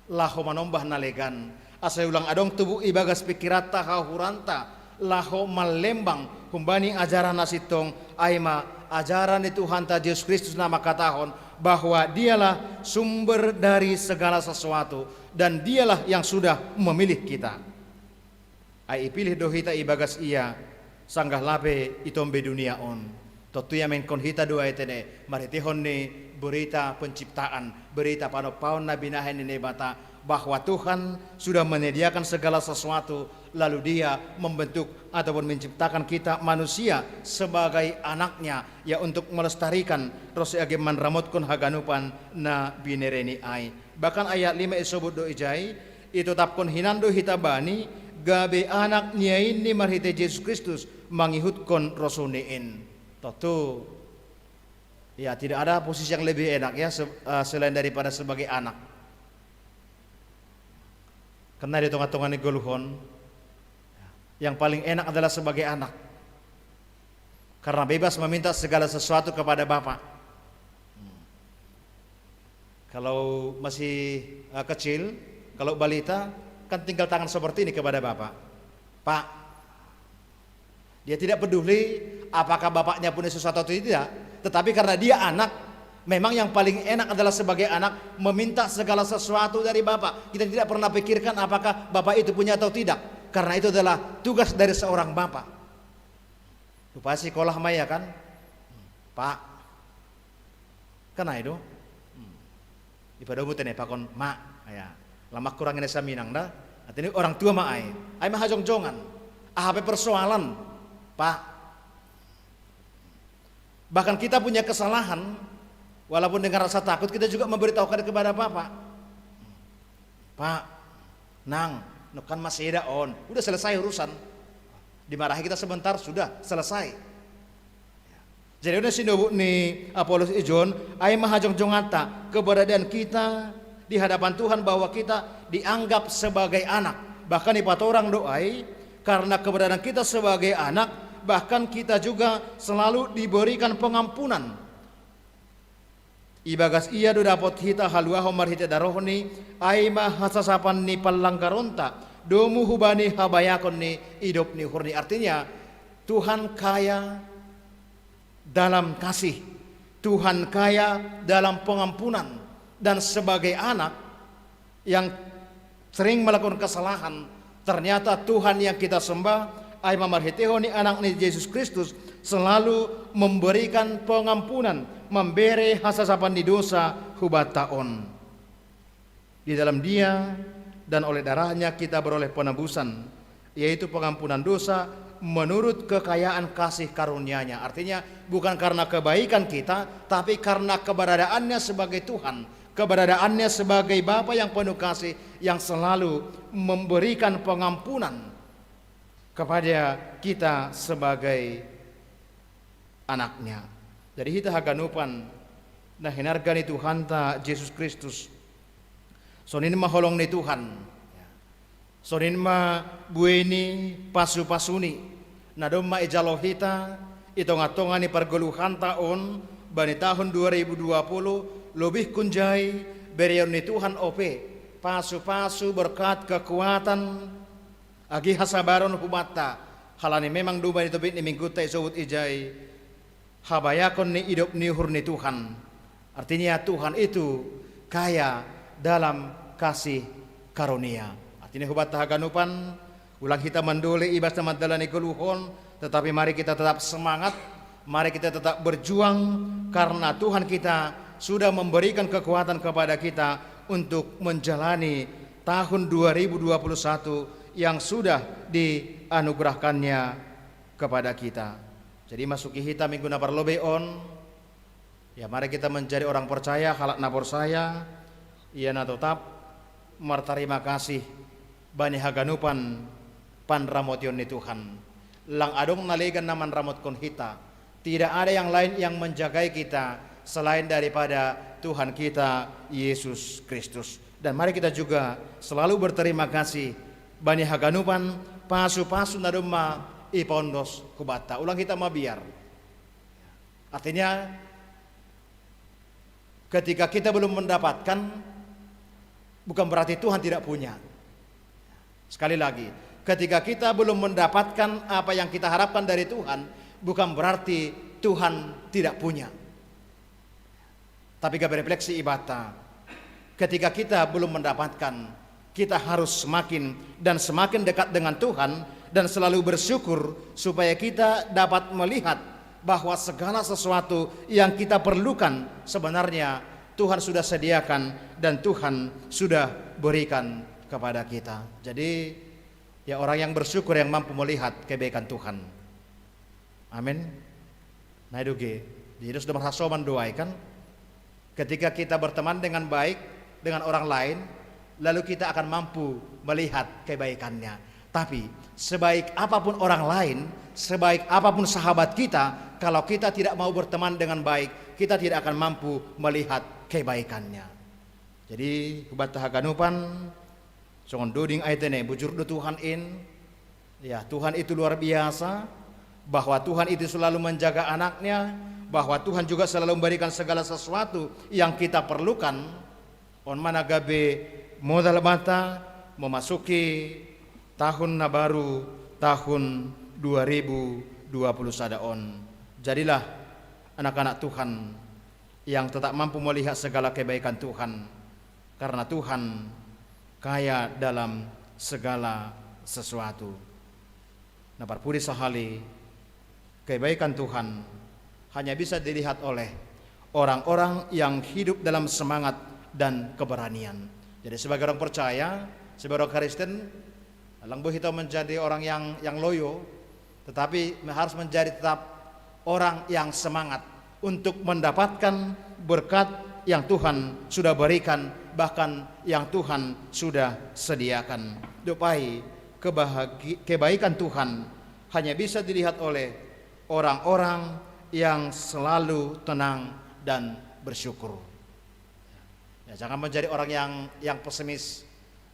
laho manombah na legan, asa ulang adong tubu ibagas pikiranta hahuranta laho mallembang humbani ajaran na sintong, ai ma ajaran ni Tuhanta Jesus Kristus na mangkatahon bahwa Dialah sumber dari segala sesuatu dan Dialah yang sudah memilih kita. Ai ipilih do hita ibagas Ia, sanggah lape itombe dunia on. Tontu ia mengkon hita do ai tene, marhitehon ni berita penciptaan, berita panompaon na binahen ni Naibata, bahwa Tuhan sudah menyediakan segala sesuatu, lalu Dia membentuk ataupun menciptakan kita manusia sebagai anak-Nya, ya, untuk melestarikan ro si age manramotkon haganupan na binereni ai. Bahkan ayat lima isobut do ijai, itotapkon hinan do hita Bani gabe anak niainni marhite Jesus Kristus mangihutkon rosuni in. Tontu, ya, tidak ada posisi yang lebih enak, ya, se- eh, selain daripada sebagai anak. Karena di tengah-tengah ni goluhon, yang paling enak adalah sebagai anak. Karena bebas meminta segala sesuatu kepada Bapa. Kalau masih uh, kecil, kalau balita, kan tinggal tangan seperti ini kepada Bapak. Pak, dia tidak peduli apakah bapaknya punya sesuatu atau tidak, tetapi karena dia anak, memang yang paling enak adalah sebagai anak meminta segala sesuatu dari Bapak. Kita tidak pernah pikirkan apakah Bapak itu punya atau tidak, karena itu adalah tugas dari seorang Bapak. Lupa sekolah maya kan, Pak, kan itu. Ipadomu tene pakon ma, ya. Lamak kurang ini saminang dah. Artinya orang tua ma ai. Ai ma hajongjongan. Apa persoalan, Pak? Bahkan kita punya kesalahan, walaupun dengan rasa takut kita juga memberitahukan kepada Bapak. Pak, Nang, no kan masih ada on. Udah selesai urusan. Dimarahi kita sebentar, sudah selesai. Jadi udah sinobut ni Apollos ijon, ai ma hajongjongan ta keberadaan kita di hadapan Tuhan, bahwa kita dianggap sebagai anak. Bahkan ipatorang do ai, karena keberadaan kita sebagai anak, bahkan kita juga selalu diberikan pengampunan. Ibagas Ia do dapot hita haluahon marhite darohni, ai ma hasasapan ni panlanggaronta, domu hubani habayakon ni idop ni uhurni. Artinya, Tuhan kaya dalam kasih, Tuhan kaya dalam pengampunan, dan sebagai anak yang sering melakukan kesalahan, ternyata Tuhan yang kita sembah, ai ma marhitehon ni Anak ni Jesus Kristus, selalu memberikan pengampunan, membere hasasapan ni dosa hubata on. Di dalam Dia dan oleh darahnya kita beroleh penebusan, yaitu pengampunan dosa menurut kekayaan kasih karunia-Nya. Artinya, bukan karena kebaikan kita, tapi karena keberadaannya sebagai Tuhan, keberadaannya sebagai Bapa yang penuh kasih, yang selalu memberikan pengampunan kepada kita sebagai anak-Nya. Jadi hita haganupan na hinarga ni Tuhanta Jesus Kristus, sonin ma holong ni Tuhan. Sonin ma buei ni pasupasuni na domma ijalo hita i tongatonga ni pargoluhanta on bani tahun dua ribu dua puluh, lobih kunjai bereon ni Tuhan ope pasupasu, berkat, kekuatan, agi hasabaron hubanta, halani memang do bani topik ni minggunta isobut ijai habayakon ni idop ni uhur ni Tuhan. Artinya, Tuhan itu kaya dalam kasih karunia. Artinya, hubanta haganupan, ulang hita mandole ibas na mandalani goluhon, tetapi mari kita tetap semangat, mari kita tetap berjuang, karena Tuhan kita sudah memberikan kekuatan kepada kita untuk menjalani tahun dua ribu dua puluh satu yang sudah dianugerahkan-Nya kepada kita. Jadi masuki hita minggu na parlobei on, ya, mari kita menjadi orang percaya, halak na porsaya, ia na totap martarima kasih bani haganupan panramotion ni Tuhan. Lang adong na legan na manramotkon hita. Tidak ada yang lain yang menjagai kita selain daripada Tuhan kita, Yesus Kristus. Dan mari kita juga selalu berterima kasih bani haganupan pasupasu na domma ipaondos hubanta. Ulang hita mabiar. Artinya, ketika kita belum mendapatkan, bukan berarti Tuhan tidak punya. Sekali lagi, Ketika kita belum mendapatkan apa yang kita harapkan dari Tuhan, bukan berarti Tuhan tidak punya. Tapi gabe refleksi ibata, ketika kita belum mendapatkan, kita harus semakin dan semakin dekat dengan Tuhan dan selalu bersyukur supaya kita dapat melihat bahwa segala sesuatu yang kita perlukan sebenarnya Tuhan sudah sediakan dan Tuhan sudah berikan kepada kita. Jadi, ya, orang yang bersyukur yang mampu melihat kebaikan Tuhan. Amin. Nah, itu ge. Jadi, sudah merhasoman doai kan? Ketika kita berteman dengan baik dengan orang lain, lalu kita akan mampu melihat kebaikannya. Tapi, sebaik apapun orang lain, sebaik apapun sahabat kita, kalau kita tidak mau berteman dengan baik, kita tidak akan mampu melihat kebaikannya. Jadi, hubat haganupan, songon doding ai tene, bujur do Tuhan in. Ya, Tuhan itu luar biasa, bahwa Tuhan itu selalu menjaga anaknya, bahwa Tuhan juga selalu memberikan segala sesuatu yang kita perlukan. On ma na gabe modal banta memasuki tahun na baru, tahun dua ribu dua puluh sada on. Jadilah anak-anak Tuhan yang tetap mampu melihat segala kebaikan Tuhan, karena Tuhan kaya dalam segala sesuatu. Nah, parpudi sahali, kebaikan Tuhan hanya bisa dilihat oleh orang-orang yang hidup dalam semangat dan keberanian. Jadi, sebagai orang percaya, sebagai orang Kristen, lang boi hita menjadi orang yang yang loyo, tetapi harus menjadi tetap orang yang semangat untuk mendapatkan berkat yang Tuhan sudah berikan, bahkan yang Tuhan sudah sediakan. Dob ai, kebahagi-, kebaikan Tuhan hanya bisa dilihat oleh orang-orang yang selalu tenang dan bersyukur. Ya, jangan menjadi orang yang yang pesimis,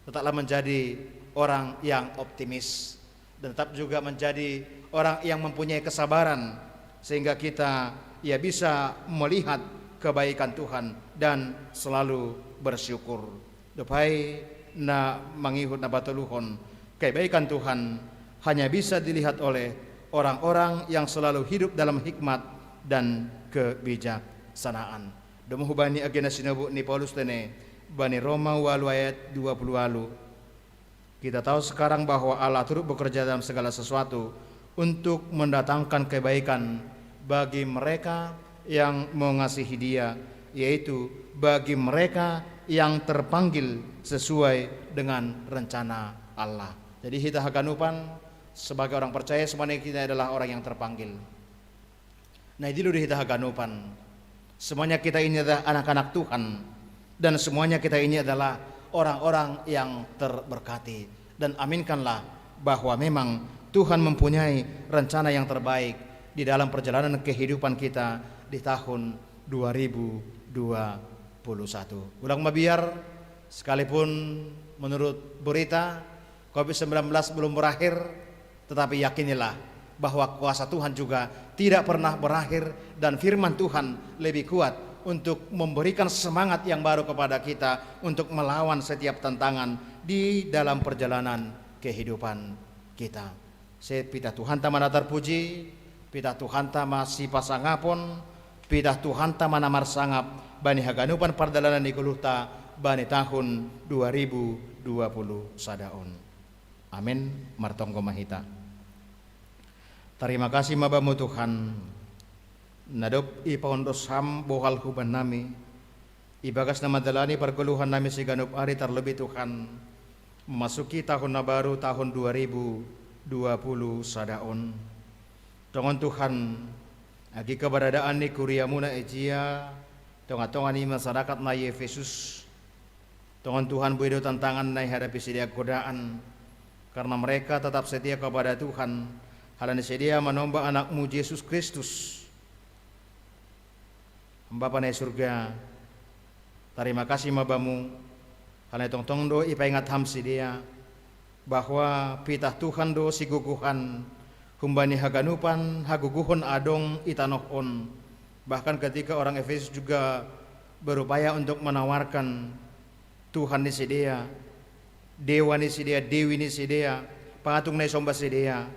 tetaplah menjadi orang yang optimis, dan tetap juga menjadi orang yang mempunyai kesabaran, sehingga kita, ya, bisa melihat kebaikan Tuhan dan selalu bersyukur. Dob ai, na mangihut na patoluhon, kebaikan Tuhan hanya bisa dilihat oleh orang-orang yang selalu hidup dalam hikmat dan kebijaksanaan. Domu hubani age na sinobut ni Paulus tene bani Roma ualu ayat dua puluh ualu. Kita tahu sekarang bahwa Allah turut bekerja dalam segala sesuatu untuk mendatangkan kebaikan bagi mereka yang mengasihi Dia, yaitu bagi mereka yang terpanggil sesuai dengan rencana Allah. Jadi, hita haganupan sebagai orang percaya, semuanya kita adalah orang yang terpanggil. Nah, itu di hita haganupan. Semuanya kita ini adalah anak-anak Tuhan, dan semuanya kita ini adalah orang-orang yang terberkati. Dan aminkanlah bahwa memang Tuhan mempunyai rencana yang terbaik di dalam perjalanan kehidupan kita di tahun dua ribu dua puluh satu. Ulang mabiar, sekalipun menurut berita, covid sembilan belas belum berakhir, tetapi yakinilah bahwa kuasa Tuhan juga tidak pernah berakhir, dan firman Tuhan lebih kuat untuk memberikan semangat yang baru kepada kita untuk melawan setiap tantangan di dalam perjalanan kehidupan kita. Sai pitah Tuhanta ma na tarpuji, pitah Tuhanta ma sipasangapon, pitah Tuhanta ma na marsangap bani haganupan pardalanan ni goluhta bani tahun dua ribu dua puluh sada on. Amen. Martonggo ma hita. Tarima kasih ma Bamu Tuhan, na dob ipaondos Ham bohal hubannami, ibagas na mandalani pargoluhannami siganup ari, tarlobih Tuhan, memasuki tahun na baru, tahun dua ribu dua puluh sada on. Tongon Tuhan, agi keberadaan ni kuria-Mu na ijia tonga-tonga ni masyarakat na i Efesus, tongon Tuhan, boi do tantangan na ihadapi sidea, godaan, karena mereka tetap setia kepada Tuhan, halani sidea manomba Anak-Mu Jesus Kristus. Bapa na i surga, tarima kasih ma Bamu, halani tongtong do ipaingat Ham sidea, bahwa pitah Tuhan do sigogohan humbani haganupan hagogohon adong i tanoh on. Bahkan ketika orang Efesus juga berupaya untuk menawarkan Tuhan ni sidea, dewa ni sidea, dewi ni sidea, Patung na isomba sidea,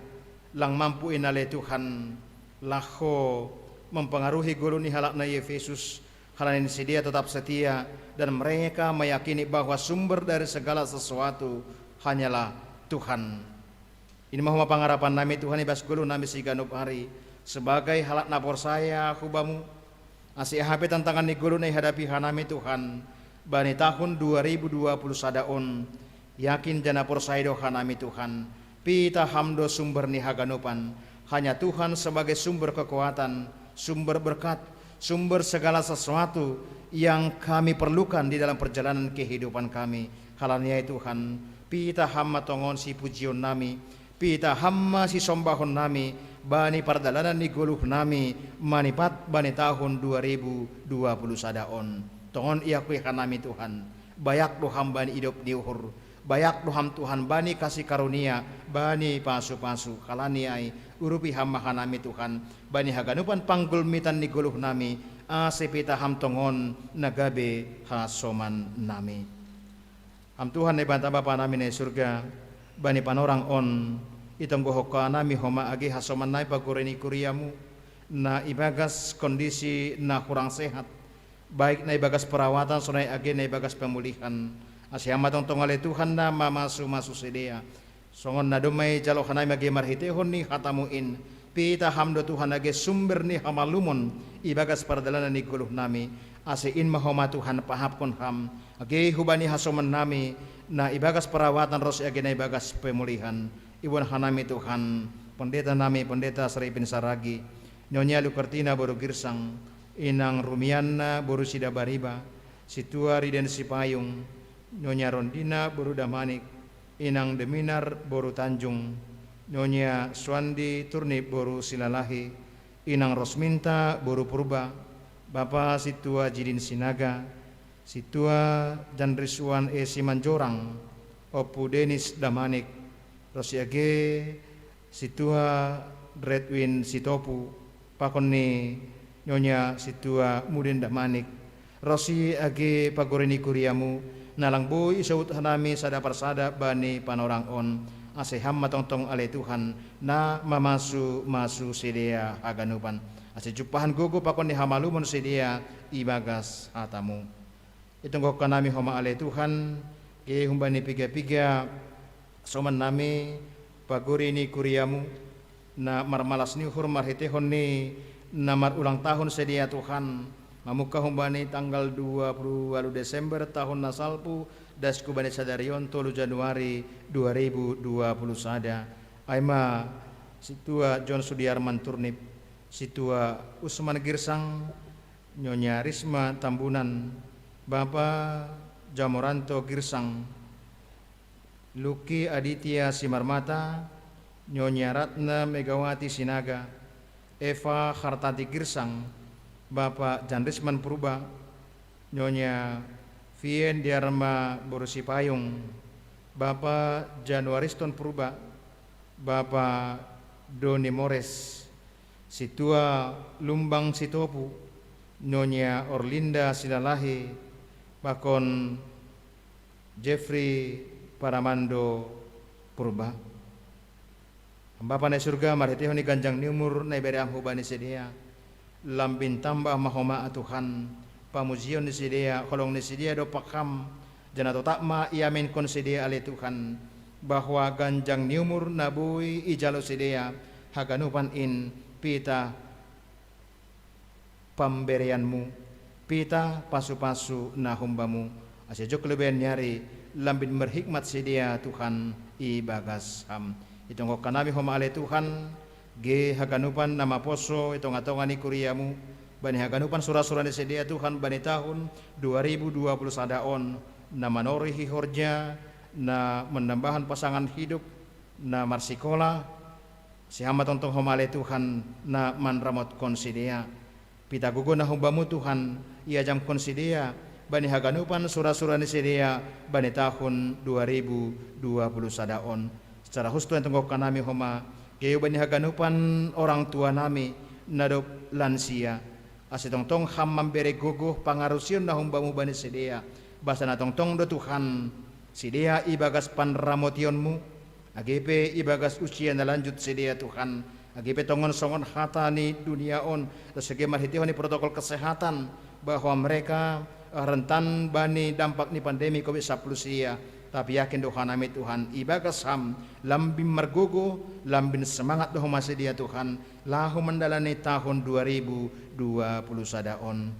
lang mampu inale Tuhan, laho mempengaruhi golu ni halak na i Efesus, halani sidea tetap setia, dan mereka meyakini bahwa sumber dari segala sesuatu hanyalah Tuhan. Ini ma homa pangarapan nami Tuhan i bas golu nami siganup ari, sebagai halak na porsaya hu Bamu, ase aha pe tantangan ni golu na ihadapi hanami Tuhan, bani tahun dua ribu dua puluh sada on, yakin janah porsaya do hanami Tuhan, pitah Ham do sumber ni haganupan, hanya Tuhan sebagai sumber kekuatan, sumber berkat, sumber segala sesuatu yang kami perlukan di dalam perjalanan kehidupan kami. Halani ai Tuhan, pitah Ham ma tongon sipujion nami, pitah Ham ma sisombahon nami, bani pardalanan ni goluh nami, manipat bani tahun dua ribu dua puluh sada on. Tongon iakui hanami Tuhan, bayak do Ham bani idop ni uhur, bayak do Ham Tuhan bani kasih karunia, bani pasu-pasu, halani ai, urupi Ham ma hanami Tuhan, bani haganupan panggulmitan ni goluh nami, ase pitah Ham tongon na gabe hasoman nami. Ham Tuhan Naibata Bapa nami na i surga, bani panorang on, itonggohon hanami homa age hasoman nami pagori ni kuria-Mu, na ibagas kondisi na hurang sehat, baik na ibagas perawatan sonai age na ibagas pemulihan. Ase Ham ma tongtong ale Tuhan na mamasu-masu sidea. Songon na domma ijalo hanami age marhiteihon ni hata-Mu in, pitah Ham do Tuhan age sumber ni hamalumon ibagas pardalanan ni goluh nami, ase in ma homa Tuhan pahapkon Ham, age hubani hasoman nami, na ibagas perawatan ronsi age na ibagas pemulihan. Iboan hanami Tuhan, pendeta nami, pendeta Sripin Saragi, Nyonya Lukertina boru Girsang, Inang Rumianna boru Sidabariba, Sintua Riden Sipayung, Nyonya Rondina boru Damanik, Inang Deminar boru Tanjung, Nyonya Suandi Turnip boru Silalahi, Inang Rosminta boru Purba, Bapa Sintua Jidin Sinaga, Sintua Janrisuan e Simanjorang, Ompu Denis Damanik, ronsi age Sintua Redwin Sitopu, pakon ni Nyonya Sintua Mudin Damanik, ronsi age pagori ni kuria-Mu, na lang boi isobut hanami sada parsada bani panorang on, ase Ham ma tongtong ale Tuhan, na mamasu-masu sidea haganupan, ase jumpahan gogo pakon ni hamalumon sidea ibagas hata-Mu. Itonggohon hanami homa ale Tuhan, age humbani piga-piga hasoman nami pagori ni kuria-Mu, na marmalas ni uhur marhiteihon ni na marulang tahun sidea Tuhan, mamungka humbani tanggal dua puluh ualu Desember tahun na salpu, das hubani sadari on tolu Januari dua ribu dua puluh sada. Ai ma Sintua John Sudiarman Turnip, Sintua Usman Girsang, Nyonya Risma Tambunan, Bapa Jamoranto Girsang, Luki Aditya Simarmata, Nyonya Ratna Megawati Sinaga, Eva Hartati Girsang, Bapa Janrisman Purba, Nyonya Vien Diarma boru Sipayung, Bapa Januariston Purba, Bapa Doni Mores, Sintua Lumbang Sitopu, Nyonya Orlinda Silalahi, pakon Jeffrey Paramando Purba. Bapa na i surga, marhiteihon ni ganjang ni umur na ibere Ham hubani sidea, lambin tambah ma homa Tuhan pamujion ni sidea, holong ni sidea dompak Ham, janah totap ma iaminkon sidea ale Tuhan, bahwa ganjang ni umur na boi ijalo sidea haganupan in pitah pamberean-Mu, pitah pasu-pasu na humba-Mu, ase jong lobeian ni ari lambin marhikmat sidea Tuhan ibagas Ham. Itonggohon hanami homa ale Tuhan, age haganupan na maposo i tonga-tonga ni kuria-Mu, bani haganupan sura-sura ni sidea Tuhan bani tahun dua ribu dua puluh sada on, na manorih i horja, na menambahon pasangan hidup, na marsikola, ase Ham ma tongtong homa ale Tuhan na manramotkon sidea. Pitah gogo na humba-Mu Tuhan, iajamkon sidea bani haganupan sura-sura ni sidea bani tahun dua ribu dua puluh sada on. Secara khusus Tuhan, itonggohon hanami homa, age bani haganupan orang tua nami na dob lansia, ase tongtong Ham mambere gogo pangarusion na humba-Mu bani sidea, basa na tongtong do Tuhan sidea ibagas panramotion-Mu, Age pe ibagas usia na lanjut sidea Tuhan, age pe tongon songon hata ni dunia on, dohot age marhitehon ni protokol kesehatan, bahwa mereka, eh, rentan bani dampak ni pandemi covid sampulu sia, tapi yakin do hanami Tuhan, ibagas Ham, lambin margogo, lambin semangat do homa sidea Tuhan, laho mandalani tahun dua ribu dua puluh sada on.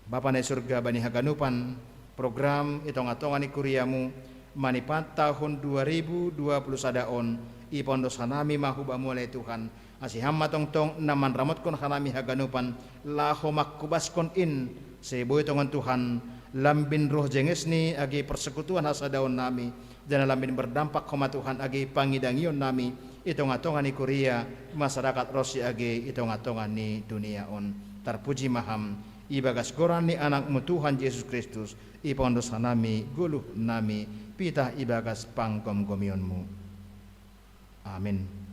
Bapa na i surga, bani haganupan program i tonga-tonga ni kuria-Mu, manipat tahun dua ribu dua puluh sada on, ipaondos hanami ma hu Bamu ale Tuhan, ase Ham ma tongtong na manramotkon hanami haganupan, laho mangkobaskon in, sai boi tongon Tuhan, lambin roh jenges ni age persekutuan hasadaon nami, jala lambin berdampak homa Tuhan age pangidangion nami, i tonga-tonga ni kuria, masyarakat ronsi age i tonga-tonga ni dunia on. Tarpuji ma Ham, ibagas goran ni Anak-Mu Tuhan Jesus Kristus, ipaondos hanami goluh nami, pitah ibagas panggomgomion-Mu. Amin.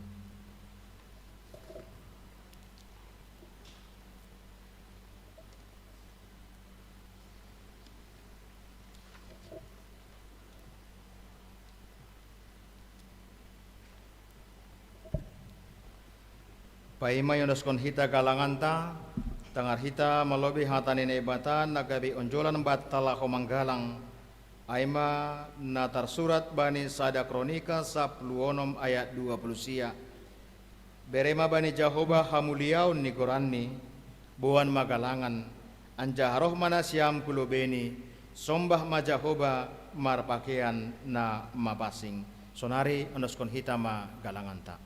Paima iondoskon hita galanganta, tangar hita malobi hata ni Naibata na gabe onjolan banta laho manggalang, ai ma na tarsurat bani sada Kronika sampulu onom ayat dua puluh sia. Bere ma bani Jahowa hamuliaon ni goranNi, boan ma galangan, anjaha roh ma nasiam hu lobeNi, sombah ma Jahowa marpakean na mapansing. Sonari ondoskon hita ma galanganta.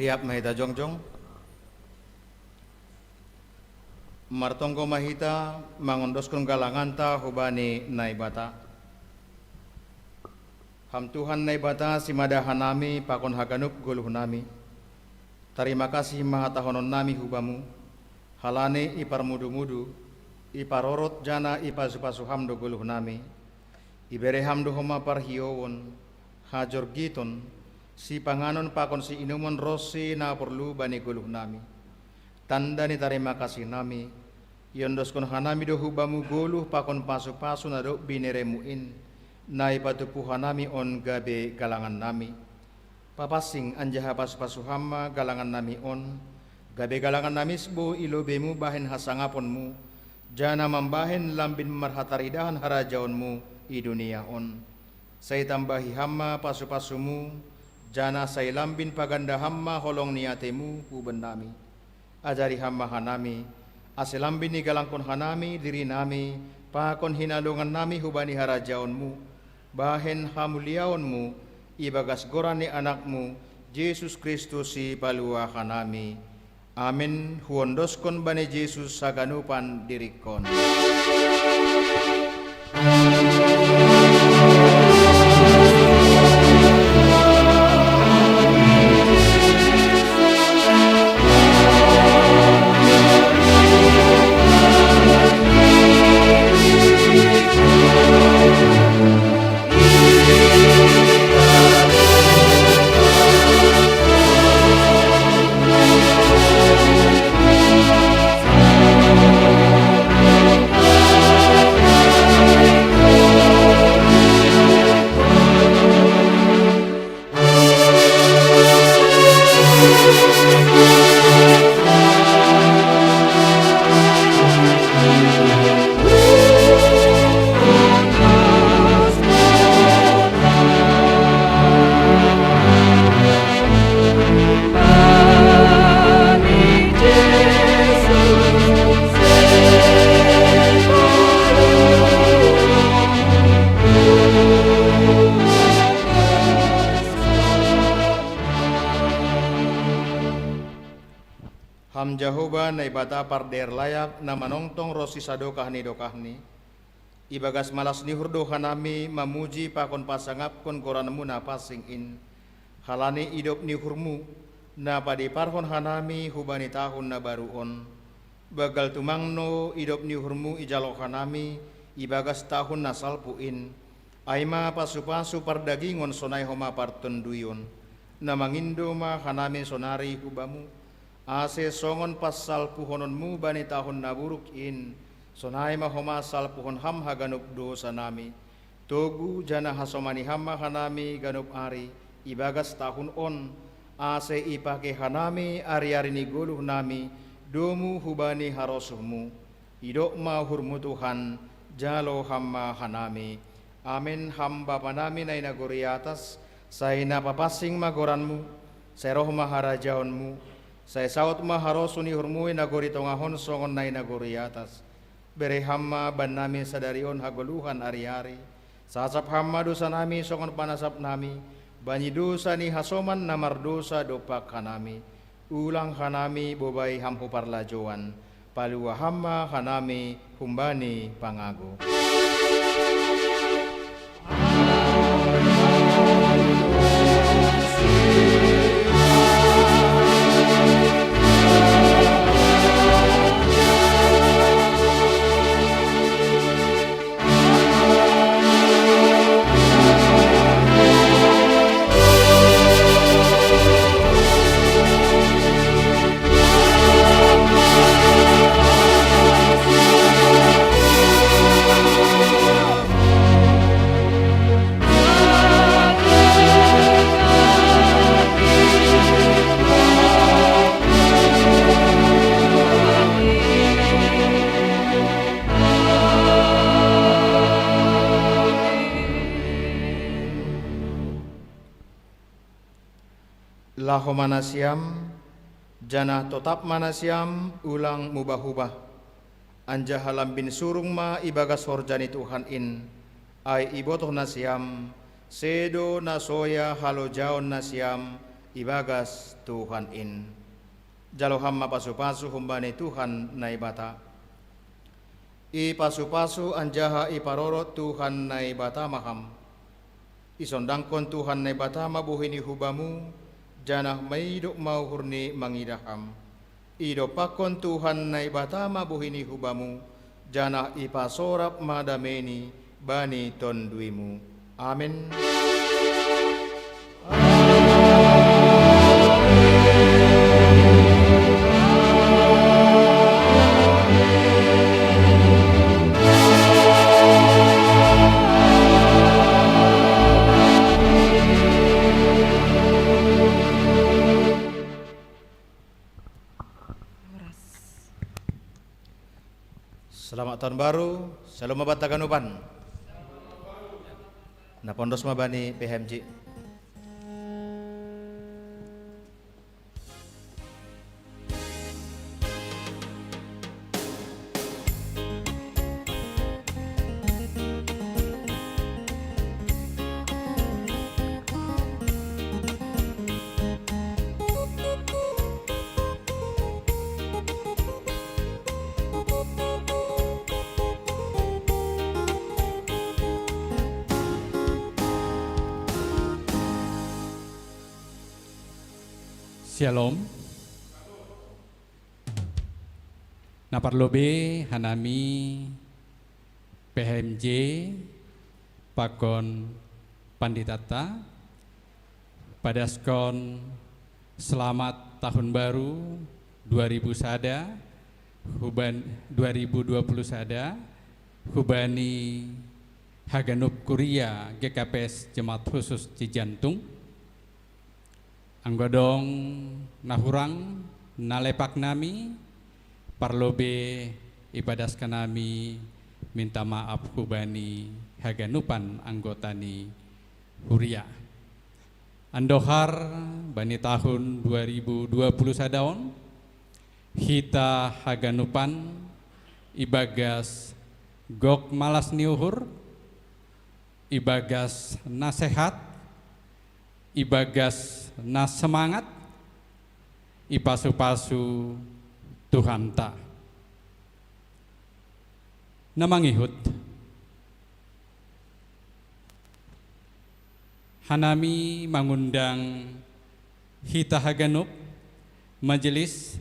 Riap ma hita jongjong. Martonggo ma hita mangondoskon galanganta hubani Naibata. Ham Tuhan Naibata, simada hanami pakon haganup goluhnami. Tarima kasih ma hatahononnami hu Bamu, halani iparmudu-mudu, iparorot janah ipasu-pasu Ham do goluhnami. Ibere Ham do homa parhiouon, hajorgiton, sipanganon pakon siinumon ronsi na porlu bani goluhnami. Tanda ni tarima kasihnami, iondoskon hanami do hu Bamu goluh pakon pasu-pasu na dob binereMu in, na ipatumpu hanami on gabe galangannami. Papansing anjaha pasu-pasu Ham ma galangannami on, gabe galangan na misbou i lobeiMu bahen hasangaponMu, janah mambahen lambin marhataridahan harajaonMu i dunia on. Sai tambahi Ham ma pasu-pasuMu, janah sai lambin paganda Ham ma holong ni ateiMu hu bannami. Ajari Ham ma hanami, ase lambin igalangkon hanami dirinami pakon hinalongannami hubani harajaonMu, bahen hamuliaonMu, ibagas goran ni AnakMu, Jesus Kristus Sipalua hanami. Amen. Huondoskon bani Jesus haganupan diringkon. Ham Jahowa Naibata pardear layak, na manongtong ronsi sadokah ni dokahni, ibagas malas ni uhur do hanami mamuji pakon pasangapkon goranMu na pansing in, halani idop ni uhurMu, na padiparhon hanami hubani tahun na baru on. Banggal tumangno idop ni uhurMu ijalo hanami ibagas tahun na salpu in, ai ma pasu-pasu pardagingon sonai homa partonduyon, na mangindo ma hanami sonari hu Bamu, ase songon pansalpuhononMu bani tahun na buruk in, sonai ma homa salpuhon Ham haganup dousanami. Togu janah hasomani Ham ma hanami ganup ari ibagas tahun on, ase ipake hanami ari-ari ni goluhnami domu hubani harosuhMu. Idop ma uhurMu Tuhan, jalo Ham ma hanami. Amen. Ham Bapanami na i nagori atas, sai na papansing ma goranMu, sai roh ma harajaonMu, sai saut ma harosuh ni uhurMu i nagori tongah on songon na i nagori atas. Bere Ham ma bannami sadari on hagoluhan ari-ari. Sasap Ham ma dousanami songon panasapnami bani dousa ni hasoman na mardousa dompak hanami. Ulang hanami bobai Ham hu parlajouan, palua Ham ma hanami humbani pangago. Laho ma nasiam, janah totap ma nasiam, ulang mubah-ubah. Anjaha lambin surung ma ibagas horja ni Tuhan in, ai ibotoh nasiam, sedo na soya halojaon nasiam ibagas Tuhan in. Jalo Ham ma pasu-pasu humbani Tuhan Naibata. Ipasu-pasu anjaha iparorot Tuhan Naibata ma Ham. Isondangkon Tuhan Naibata mabuhini hubamu, janah maidop mauhurni mangidaham. Idopakkon Tuhan Naibata mabuhini hubamu, janah ipasorap ma dameini bani tonduimu. Amen. Selamat tahun baru, shalom ma banta haganupan. Napondos ma bani P H M J. Shalom. Na parlobei hanami P H M J pakon panditanta, padaskon selamat tahun baru dua ribu sada, huban-, dua ribu dua puluh sada, hubani haganup kuria G K P S Jemaat Khusus Cijantung. Anggo adong na hurang, na lepak nami, parlobei ipadaskon nami minta maaf hubani haganupan anggota ni huria. Andohar bani tahun dua ribu dua puluh sada on, hita haganupan ibagas gok malas ni uhur, ibagas na sehat, ibagas na semangat, ipasu-pasu Tuhanta. Na mangihut, hanami mangundang hita haganup, majelis,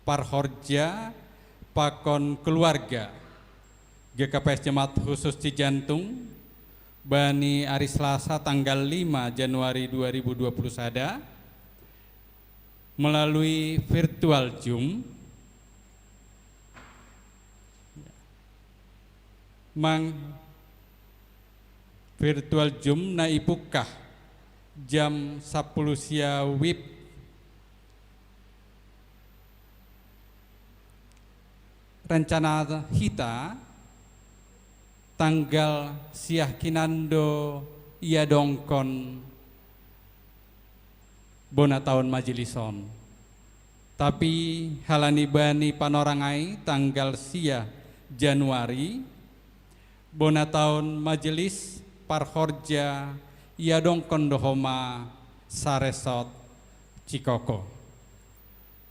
parhorja, pakon keluarga G K P S Jemaat Khusus Cijantung, bani ari Selasa tanggal lima Januari dua ribu dua puluh sada, melalui virtual Zoom. Mang virtual Zoom na ipungkah jam sapuluh sia wib. Rencana hita tanggal sia hinan do iadongkon bona taon majelis on. Tapi halani bani panorang ai tanggal sia Januari, bona taon majelis parhorja iadongkon do homa saresort Cikoko.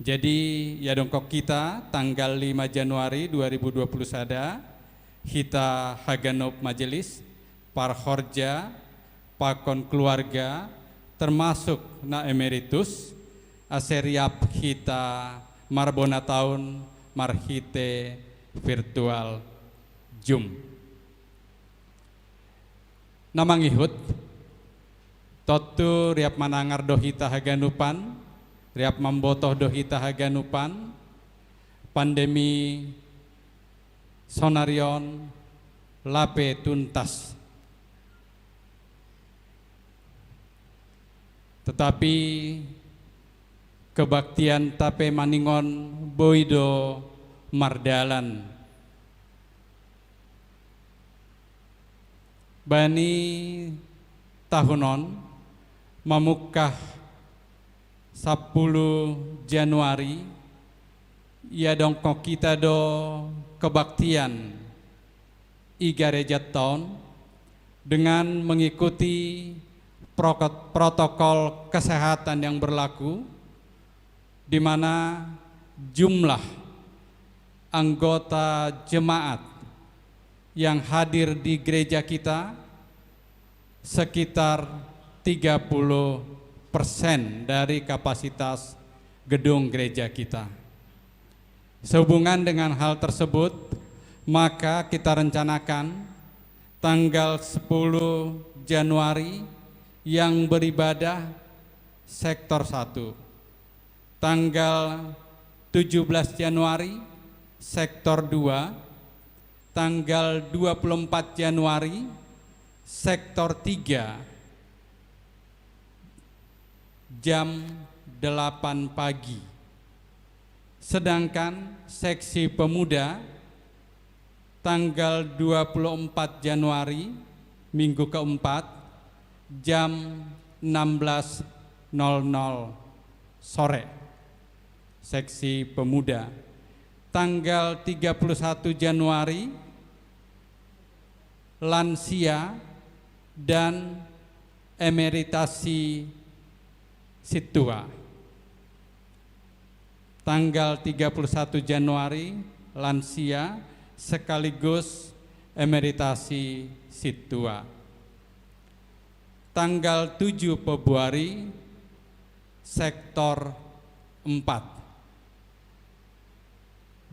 Jadi, iadongkon hita tanggal lima Januari dua ribu dua puluh sada, hita haganup majelis, parhorja, pakon keluarga, termasuk na emeritus, ase riap hita marbona taon marhite virtual Zoom. Na mangihut, tontu riap manangar do hita haganupan, riap mambotoh do hita haganupan, pandemi sonari on lape tuntas. Tetapi kebaktianta pe maningon boi do mardalan. Bani tahun on, mamungkah sapuluh Januari, iadongkon hita do kebaktian i garejanta on dengan mengikuti prokot-, protokol kesehatan yang berlaku, di mana jumlah anggota jemaat yang hadir di gereja kita sekitar tiga puluh persen dari kapasitas gedung gereja kita. Sehubungan dengan hal tersebut, maka kita rencanakan tanggal sepuluh Januari yang beribadah sektor satu, tanggal tujuh belas Januari sektor dua, tanggal dua puluh empat Januari sektor tiga, jam delapan pagi. Sedangkan seksi pemuda tanggal dua puluh empat Januari, minggu keempat, jam enam belas nol nol sore. Seksi pemuda. Tanggal tiga puluh satu Januari, lansia dan emeritasi situa. Tanggal tiga puluh satu Januari, lansia sekaligus emeritasi situa. Tanggal tujuh Februari, sektor empat.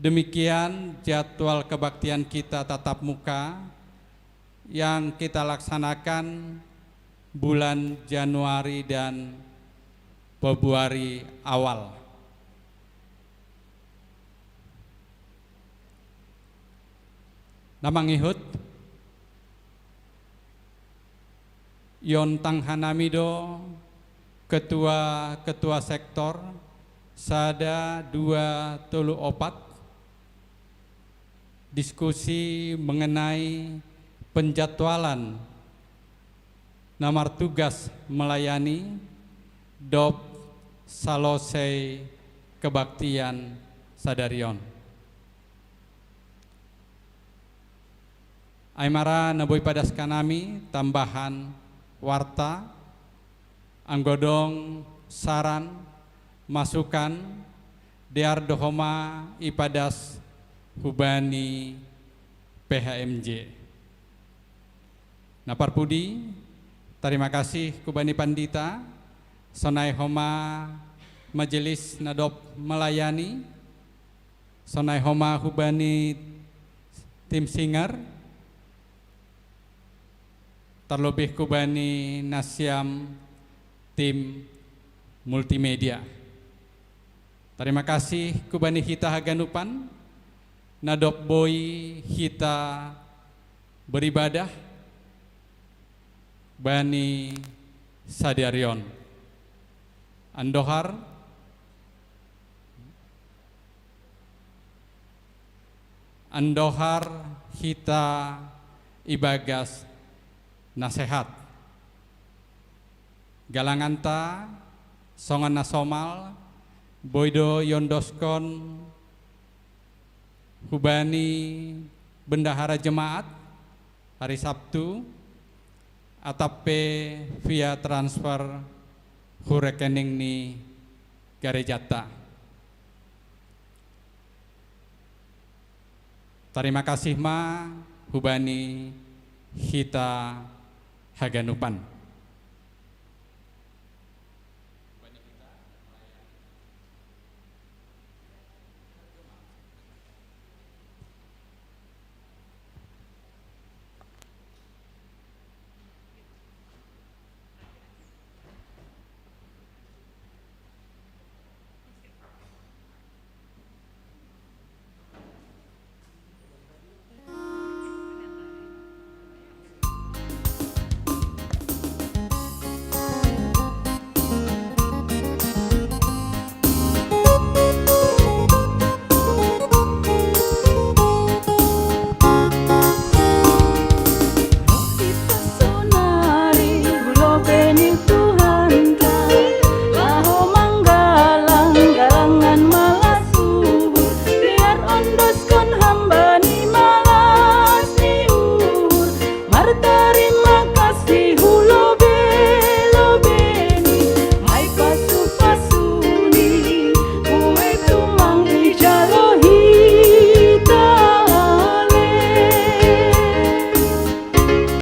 Demikian jadwal kebaktian kita tatap muka yang kita laksanakan bulan Januari dan Februari awal. Na mangihut, Yontang hanami do ketua-ketua sektor, sada, dua, tolu, opat, diskusi mengenai penjadwalan na martugas melayani dob salosei kebaktian sadari on. Ai ma ra na boi padas hanami tambahan warta, anggo adong saran, masukan, dear do homa ipadas hubani P H M J. Na parpudi, tarima kasih hubani pandita, sonai homa majelis na dob melayani, sonai homa hubani tim singer, terlebih hubani nasiam tim multimedia. Tarima kasih hubani hita haganupan na dob boi hita beribadah bani sadari on. Andohar, andohar hita ibagas nasehat. Galanganta songon na somal, boi do iondoskon hubani bendahara jemaat hari Sabtu, atap pe via transfer hu rekening ni garejanta. Tarima kasih ma hubani hita haganupan.